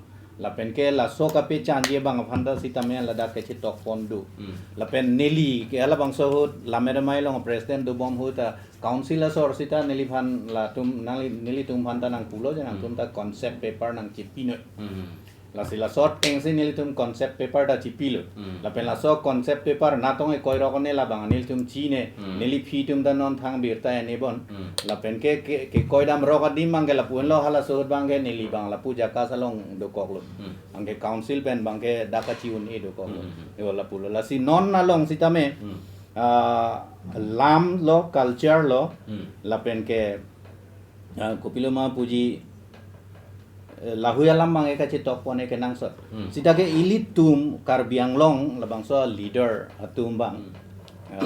Lapen ke laso kapechanji abang aphan ta sitame ladak ke chetok pon do. Hmm. Lapen neli ke halabangso ahut lammet amei along president dobom ahut ta council asor sita neliphan latum nangli-, nelitum aphan ta nangpulo je nangtum Hmm. ta concept paper nangchepinoi. Hmm. Lasi laso ateng si nelitum concept paper ta chepilo. Hmm. Lapen laso concept paper natong ekoi rok ne labang nelitum chine. Hmm. Neli aphi atum ta non thang birta ene bon. Hmm. Lapen ke, ke, ke koidam rok adim abang ke lapu-an lo halaso ahut abang ke neli abang lapu JACAS along dokok lo. Hmm. Anke council pen abang ke dak kachi-un-e dokok lo. Hmm, hmm, hmm. Yo lapulo. Lasi non along sitame, Hmm. ah, lam lo, culture lo, Hmm. lapen ke, ah, kopilo ma puji, eh, laheihui alam abang ke kachetok pon e kenangsot. Hmm. Sita ke ilitum Karbi Anglong labangso leader atum abang. Hmm.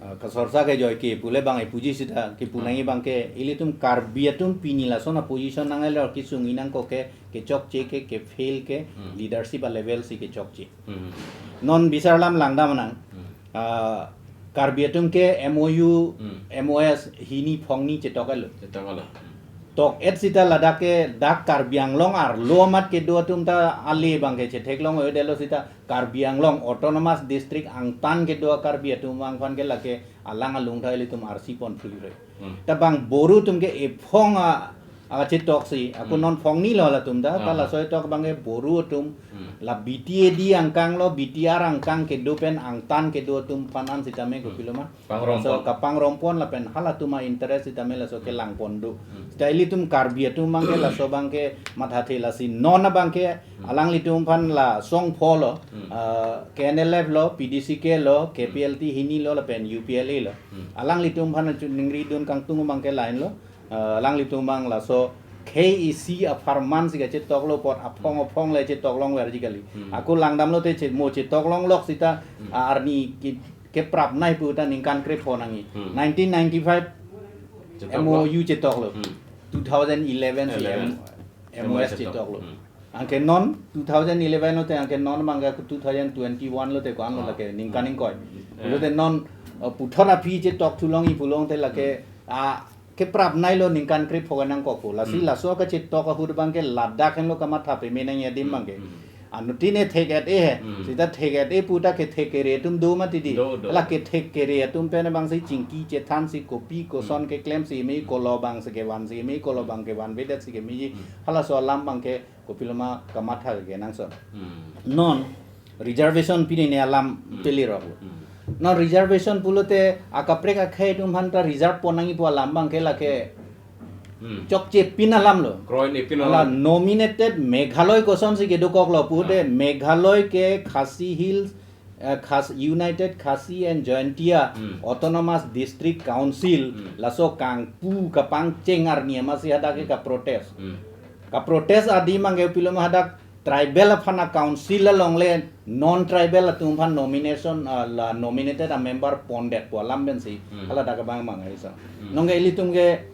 Ah, ah, kasorsa ke joi ke pule abang epuji sita ke punang Hmm. abang ke ilitum Karbi atum pini lason a position nang elo kesung inang ko ke kechokche ke, ke fail ke Hmm. leadership a level si kechokche. Hmm. Non bisar alam langdam nang. Hmm. Ah, Karbi atum ke M O U, Hmm. M O S hini phongni chetok elo. Chetok elo. Hmm. Tok et sita ladak ke dak Karbi Anglong arlo amat kedo atum ta ale abang ke chetheklong o-edetlo sita Karbi Anglong Autonomous District angtan kedo Karbi atum abang aphan ke lake alang along ta ilitum arsi pon phulre. Hmm. Ta abang Boro atum ke ephong a, a chetok si, ako Hmm. non phongni lo latum ta, ta Ah. laso etok abang ke Boro atum, Hmm. la B T A D angkang lo, B T R angkang kedo pen angtan kedo atum aphan an sitame Hmm. kopilo ma. Pangrum Laso pon. kapangrum pon lapen halatum a interest sitame laso kelang pon do. Hmm. Sita ilitum Karbi atum abang ke laso abang ke mathathe lasi non abang ke Hmm. alanglitum aphan la song pho lo, Hmm. ah, K N L F lo, P D C K lo, K P L T hini lo, lapen U P L A lo. Hmm. Alanglitum aphan chu ningri dun kangtung abang ke line lo. Ah, alanglitum abang laso khei isi apharman si kachetok lo apot aphong aphong le chetok longverji kali. Hmm. Ako langdam lote che, mo chetok longlok sita, Hmm. ah, arni ke, keprap nei pu ta ningkan krepho nangji. Hmm. Nineteen ninety-five Chetok lo. M O U chetok lo. Hmm. Two thousand eleven si Eleven. M-, M O S M O S chetok. chetok lo. Hmm. Anke non two thousand eleven lote anke non abang ke two thousand twenty-one lote ko-an lo Ah. lake ningkan Ah. ingkoi. Eh. Lote non, uh, puthot aphi chetok thu longji pulongte lake, Hmm. ah, keprap nei lo ningkan krepho nangkok pu. Lasi Hmm. laso kachetok ahut abang ke ladak henlo kamatha pame nangji adim Hmm. abang ke. Hmm. Anuttin e thek-et e he. Hmm. Sita thek-et-e pu ta kethek kere atum do mati di. Do, do. Lake thek kere atum pen abang si chingki chethan si kopi koson Hmm. keklem si me Hmm. kolo abang si kevan si me kolo abang kevanvedet si keme. Hmm. Halaso alam abang ke kopilo ma kamatha kenangsot. Hmm. Non reservation pini ne alam Hmm. peli rok lo. Hmm. Non reservation pulote akaprek akhei atum aphan ta reserve pon nangji pu alam abang ke lake Hmm. chokche pin alam lo. Kroinepin Hala alam. Nominated Meghalaya koson si kedokok lo pute Hmm. Meghalaya ke Khasi Hills, eh, Khas-, United Khasi and Jaintia Hmm. Autonomous District Council Hmm. laso kangpu kapangcheng arni amatsi hadak ke Hmm. kaprotest. Hmm. Kaprotest adim abang ke kopilo ma hadak tribal aphan a council along le non tribal atum aphan nomination, ah, la nominated a member pondet pu alam pensi Hmm. hala dak abang abang aisa. Hmm. Nonke ilitum ke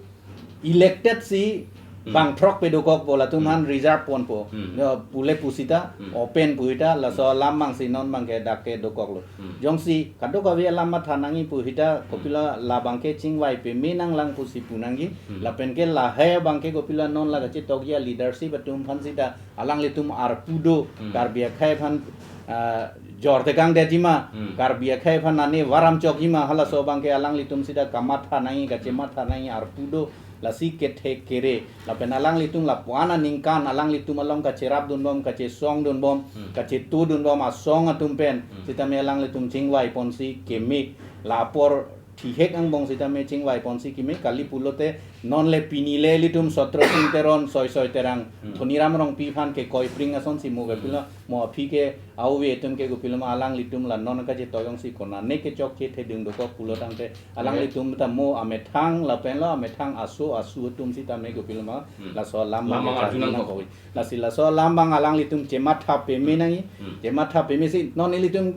elected si bang throk pe dokokpo, latum aphan reserve ponpo. Hmm. Yo, pule pusita, Hmm. open pu sita, laso alam abangsi non abangke dak ke dokoklo. Hmm. Jongsi kadokave alam matha nangji pu sita, Hmm. kopilo labangke chingvai peme nanglang pusi pu nangji, Hmm. lapenke lahai abangke kopilo non la kachetokji aleadership atum aphan sita, alanglitum arpu do, Hmm. Karbi akhei aphan, ah, jor tekang detji ma, Hmm. Karbi akhei aphan nane varam chokji ma, halaso abangke alanglitum sita kamatha nangji, kachematha nangji arpu do, lasi kethek kere. Lapen alanglitum lapu-an aningkan alanglitum along kacherapdunbom, kachesongdunbom, Hmm. kachetudunbom asong atum pen, Hmm. sitame alanglitum chingvai ponsi keme, la apor thihek angbong sitame chingvai ponsi keme, kali pulote non le pini le ilitum Sotro Sing Teron, Soi Soi Terang, Hmm. Dhoniram Rongpi aphan ke koipring asonsi mo Hmm. kapilo, mo aphi ke ave atum ke kopilo ma alanglitum la non kachetok jongsi konane kechokche thedung dokok pulo tangte, alanglitum ta mo amethang lapen lo amethang aso asu atum sitame kopilo ma, Hmm. laso alam Lam abang arjunang kok. Lasi laso alam abang alanglitum chematha peme nangji, Hmm. chematha pemesi non ilitum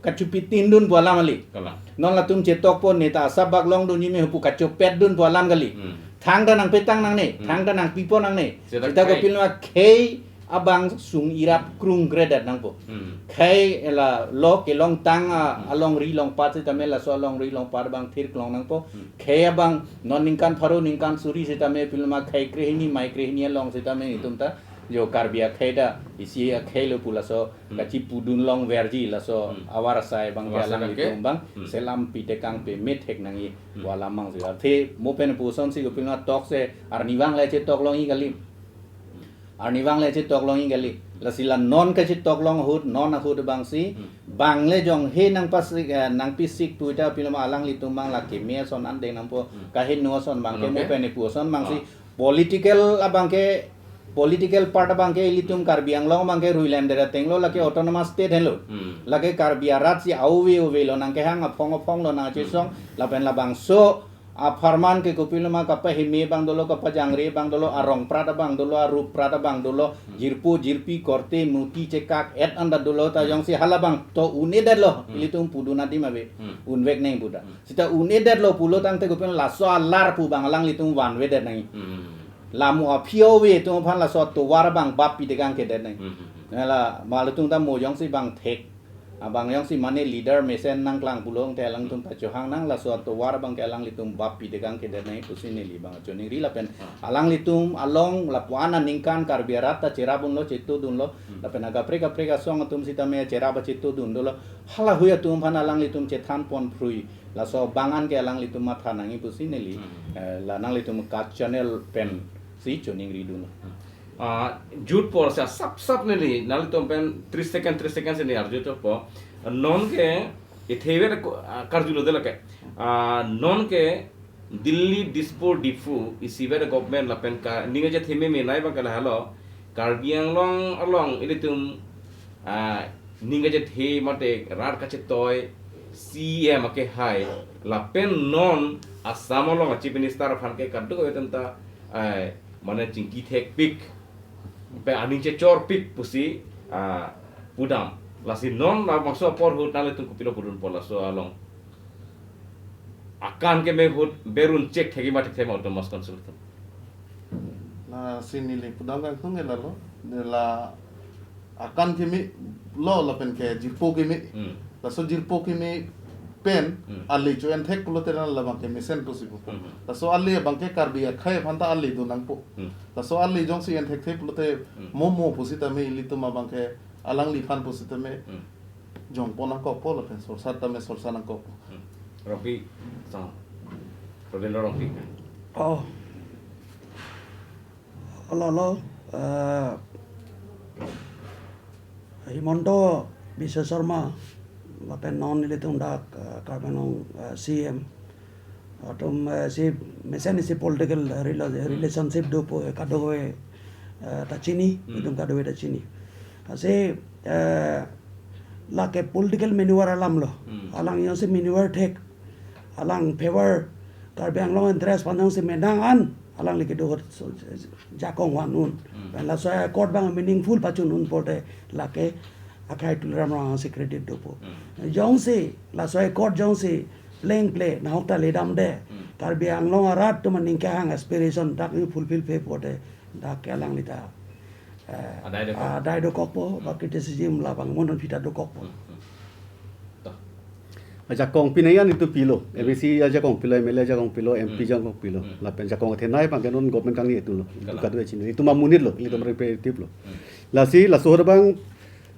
kachopi tindun pu alam kali. Kalang. Non latum chetokpo neta asap bak longdunji me pu kachopetdun pu alam kali. Hmm. Thangta nangpetang nangne, Hmm. thangta nangpipo nangne. Seta Seta khei. Kopilo ma khei abang sung irap krung kredet nangpo. Hmm. Khei la lo kelongtang a, Hmm. alongri longpat sitame laso alongri longpat abang thirklong nangpo. Hmm. Khei abang non ningkan pharo ningkan suri sitame kopilo ma khei krehini mai krehini along sitame Hmm. itum ta jo Karbi akhei ta isi akhei lo pu laso Hmm. kachipudun longverji laso Hmm. avar asai abangke Avar asai alanglitum abangke. Abang Hmm. selam pitekang peme thek nangji Hmm. pu alam abangsi. Athe mo pen pusonsi kopilo ma tokse arnivang le chetok longji kali. Arnivang le chetok longji kali. Lasi la non kachetok long ahut, non ahut abangsi, Hmm. bang le jong he nangpasik, eh, nangpisik pu sita kopilo ma alanglitum abang la keme ason andeng nangpo, Hmm. kaheno ason abangke Ano mo ke? pen puson abangsi, Ah. political abangke, political part abangke ilitum Karbi Anglong abangke ruilemdet ateng lo, lake autonomous state henlo. Hmm. Lake Karbi arat si ave ave lo nangkehang aphong aphong lo nangchesong, Hmm. lapen labangso apharman ke kopilo ma kapaheme abang dolo, kapajangre abang dolo, arong prat abang dolo, arup prat abang dolo, Hmm. jirpo jirpi korte muti chekak et anda dolo ta Hmm. jongsi halabang to un-edet lo, Hmm. ilitum pudun adim ave, Hmm. unvek neng puta. Hmm. Sita un-edet lo pulo tangte kopilo laso alar pu abang alanglitum vanvedet nangji. Hmm. La mo aphi ave atum aphan laso tovar abang bap pitekang kedet nangji. Hmm, hmm, hmm. Nela ma latum ta mo jongsi bang thek. Abang jongsi mane leader mesen nangklang pulo tangte alangtum ta chohang nang laso tovar abangke alanglitum bap pitekang kedet nangji pusi neli abang choningri lapen Ah. alanglitum along lapu-an aningkan Karbi arat ta cherapdunlo chetudunlo Hmm. lapen akaprek kaprek asong atum sitame cherap chetudun dolo halahui atum aphan alanglitum chethan pon phrui. Laso abang anke alanglitum matha nangji pusi neli, Hmm. eh, la nanglitum ka channel pensi choningridun. Hmm. Ah, jut apor sa sap sap neli, nanglitum pen three second, three second si neli arju chokpo. Non ke, ithe vet ko, ah, karjulo de lake. Ah, non ke, Delhi, Dispur, Diphu, isivet government lapen ka, ning aja theme me nai abangke lahelo. Karbi Anglong along, ilitum, ah, ning kachethe mate rat kachetoi C E M akehai lapen non Assam along Chief Minister aphan ke kadokave atum ta, eh, mane chingki thekpik pe aning chechorpik pusi, ah, pudam. Lasi non labangso apor ahut nanglitum kopilo pudunpo laso along. Akan keme ahut berun chek thekji ma thekthe ma autonomous council atum. Lasi neli pudam kangtung ke lalo. La akan keme lo lapen ke jirpo keme. Hmm. Laso jirpo keme pen Hmm. ale cho-en thek pulote labangke mesen pusi pupo. Hmm. Laso ale abangke Karbi akhei aphan ta ale do nangpo. Hmm. Laso ale jongsi en thekthe pulote Hmm. mo mo pusitame ilitum abangke alangliphan pusitame Hmm. jongpo nangkokpo lapen sorsa tame sorsa nangkokpo. Hmm. Rongpi, sang. Robindra Rongpi. Oh. Hello, hello. Eh, Himanta Biswa Sarma, lapen non ilitum dak, eh, Karbi Anglong, eh, C E M. Atum, eh, si mesen si political, eh, rela-, Hmm. relationship dopo, eh, kadokave, eh, ta chini, Hmm. itum kadokave ta chini. Lasi, eh, lake political maneuver alam lo. Hmm. Alang jongsi maneuver thek, alang favor Karbi Anglong interest aphan jongsi menang an, alangli kedo ahut so, jakong van un. Hmm. Pen laso accord abang meaningful pachun un pulote lake akhai Tuliram Ronghang si credit dopo. Hmm. Jongsi, laso accord jongsi, plengple nahok ta ledamde. Hmm. Karbi Anglong arat atum aning kehang aspiration dak ni fulfill pe pote dak ke alangli ta, eh, adai dokok. Adai dokokpo, ba criticism labang monton pita dokokpo. Hmm, hmm. Toh. Ajakong pinai an itum pilo, Hmm. M A C ajakong pilo, M L A ajakong pilo, M P Hmm. ajakong pilo. Hmm. Lapen ajakong athenei abang ke non government kangni itum lo. Itum Kalang. Kadu echin. Itum amonit lo, itum Hmm. representative lo. Hmm. Lasi, laso abang,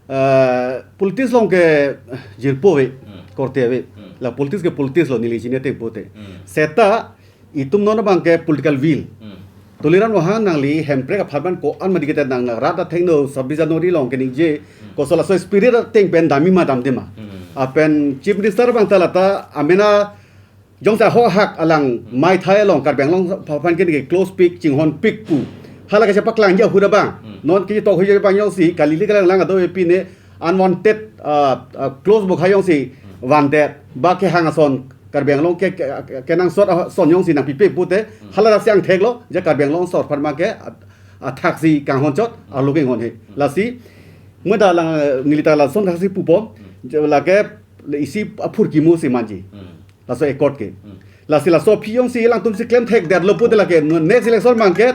eh, politics along ke jirpo ave, Hmm. korte ave. Hmm. La politics ke politics lo, neli chini ateng pote. Hmm. Seta, itum non abang ke political will. Hmm. Tuliram Ronghang nangli Hemprek apharman ko-an madi kete nang rat athengno sabis January along keningje. Hmm. Koso laso spirit ateng pen damji ma damde ma. Hmm. Lapen Chief Minister abang ta lata amena jongsi ahok ahak alang Hmm. maithai along Karbi Anglong apharman ke neke close pik, chinghon pik pu. Hala kachepaklangji ahut abang. Hmm. Non ketok hoiji abang jongsi kali le kalang lang ado pine unwanted, ah, ah, clause bokhai jongsi Hmm. wanted. Ba kehang ason Karbi Anglong ke, ke, kenangsot ason jongsi nangpipe pote, Hmm. hala dak si angthek lo, je Karbi Anglong asor apharman ke at-, athaksi kanghon chot, Hmm. arlo kenghon he. Hmm. Lasi, muda lang, eh, neli ta lason thaksi pupom, Hmm. je lake isi aphurkimo si manji. Hmm. Laso accord ke. Hmm. Lasi laso aphi jongsi alangtum si klemthekdetlo pote lake, no, next election abang ke,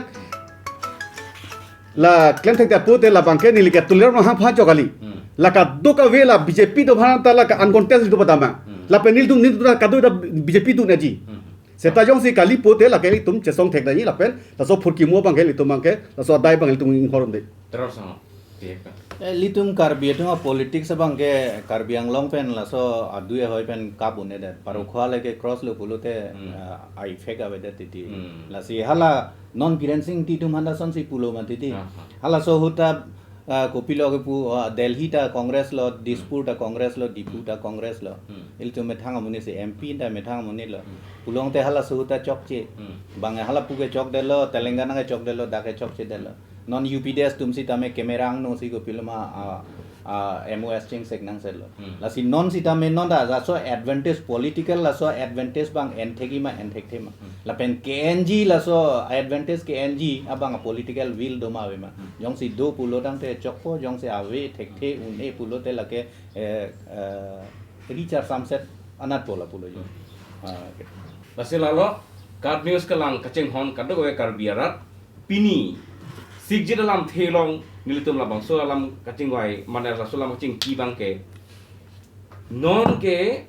la klemthekdet pote labang ke neli ke Tuliram Ronghang aphan chok kali. Hmm. La kadokave la B J P atum aphan ta la ka uncontested do padamang. Hmm. Lapen nelitum nelitum ta kadu ta B J P atum nangji. Hmm. Seta jongsi kali pote lake ilitum chesong thekdetji lapen laso aphurkimo abang ke ilitum abang ke, laso adai abang ilitum inghoromde. Terus sama. Iya, Kak. Eh, ilitum Karbi atum a-politics abang ke Karbi Anglong pen laso adui ahoi pen kap un-edet. Paro Hmm. khua lake cross lo pulote, Hmm. eh, a-effect avedet titi. Hmm. Lasi hala non Biren Singh Engti atum aphan ta lasonsi pulo ma titi. Aha. Halaso ahut ta, ah, kopilo kepu, ah, Delhi ta Congress lo, Dispur ta Congress lo, Diphu ta Congress lo. Hmm. Ilitum methang amonit si, M P ta methang amonit lo. Hmm. Pulote halaso ahut ta chokche. Hmm. Bang halapu ke chokdetlo, Telangana ke chokdetlo, dak ke chokchedetlo. Non U P D S atum sitame camera angno si kopilo ma, ah, ah, M O S chingsek nangsetlo. Hmm. Lasi non sitame non ta laso advantage political laso advantage abang enthekji ma enthekthe ma. Hmm. Lapen ke-enji laso advantage ke-enji abang political will do ma ave ma. Hmm. Jongsi do pulo tangte chokpo, jongsi ave thekthe un-e pulote lake, eh, eh, Richard Samset anat pola pulo jo. Hmm. Ah, okay. Lasi lalo, KAT News kelang kachinghon kadokave Karbi arat, pini sikjit alamthe along nelitum labangso alam kachingvai mane laso alam kachingki abang ke, non ke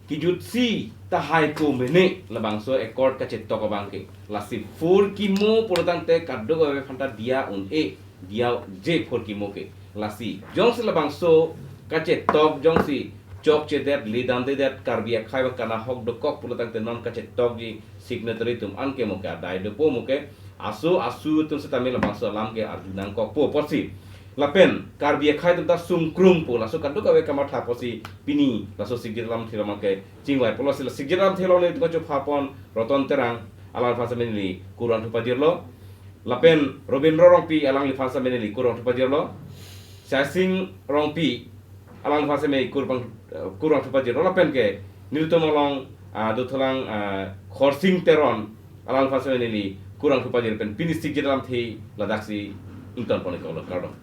kejutsi tahai ko mene labangso accord kachetok abang ke. Lasi aphurkimo pulo tangte kadokave aphan ta diya un-e, diya je aphurkimo ke. Lasi jongsi labangso kachetok jongsi chokchedet, ledamdedet, Karbi akhei abang kanahok dokok pulo tangte non kachetokji signatory atum an ke mo ke adai dopo mo ke, aso asu atum sitame labangso alam ke arju nangkokpo apotsi. Lapen Karbi akhei atum ta sungkrumpo, laso kadokave kamatha apotsi pini laso sikjit alamthe along ke chingvaipo. Lasi la sikjit alamthe along nelitum kachophapon Roton Terang, alangphan sitame neli kurvangthu pajirlo. Lapen Robindro Rongpi, alangliphan sitame neli kurvangthu pajirlo. Shaising Rongpi, alangphan sitame kurvang, eh, kurvangthu pajirlo. Lapen ke nelitum along, ah, dothulang, ah, Khorsing Teron, alangphan sitame neli kurvangthu pajir pen pini sikjit alamthe ladaksi ingtonpon-iklo, kardom.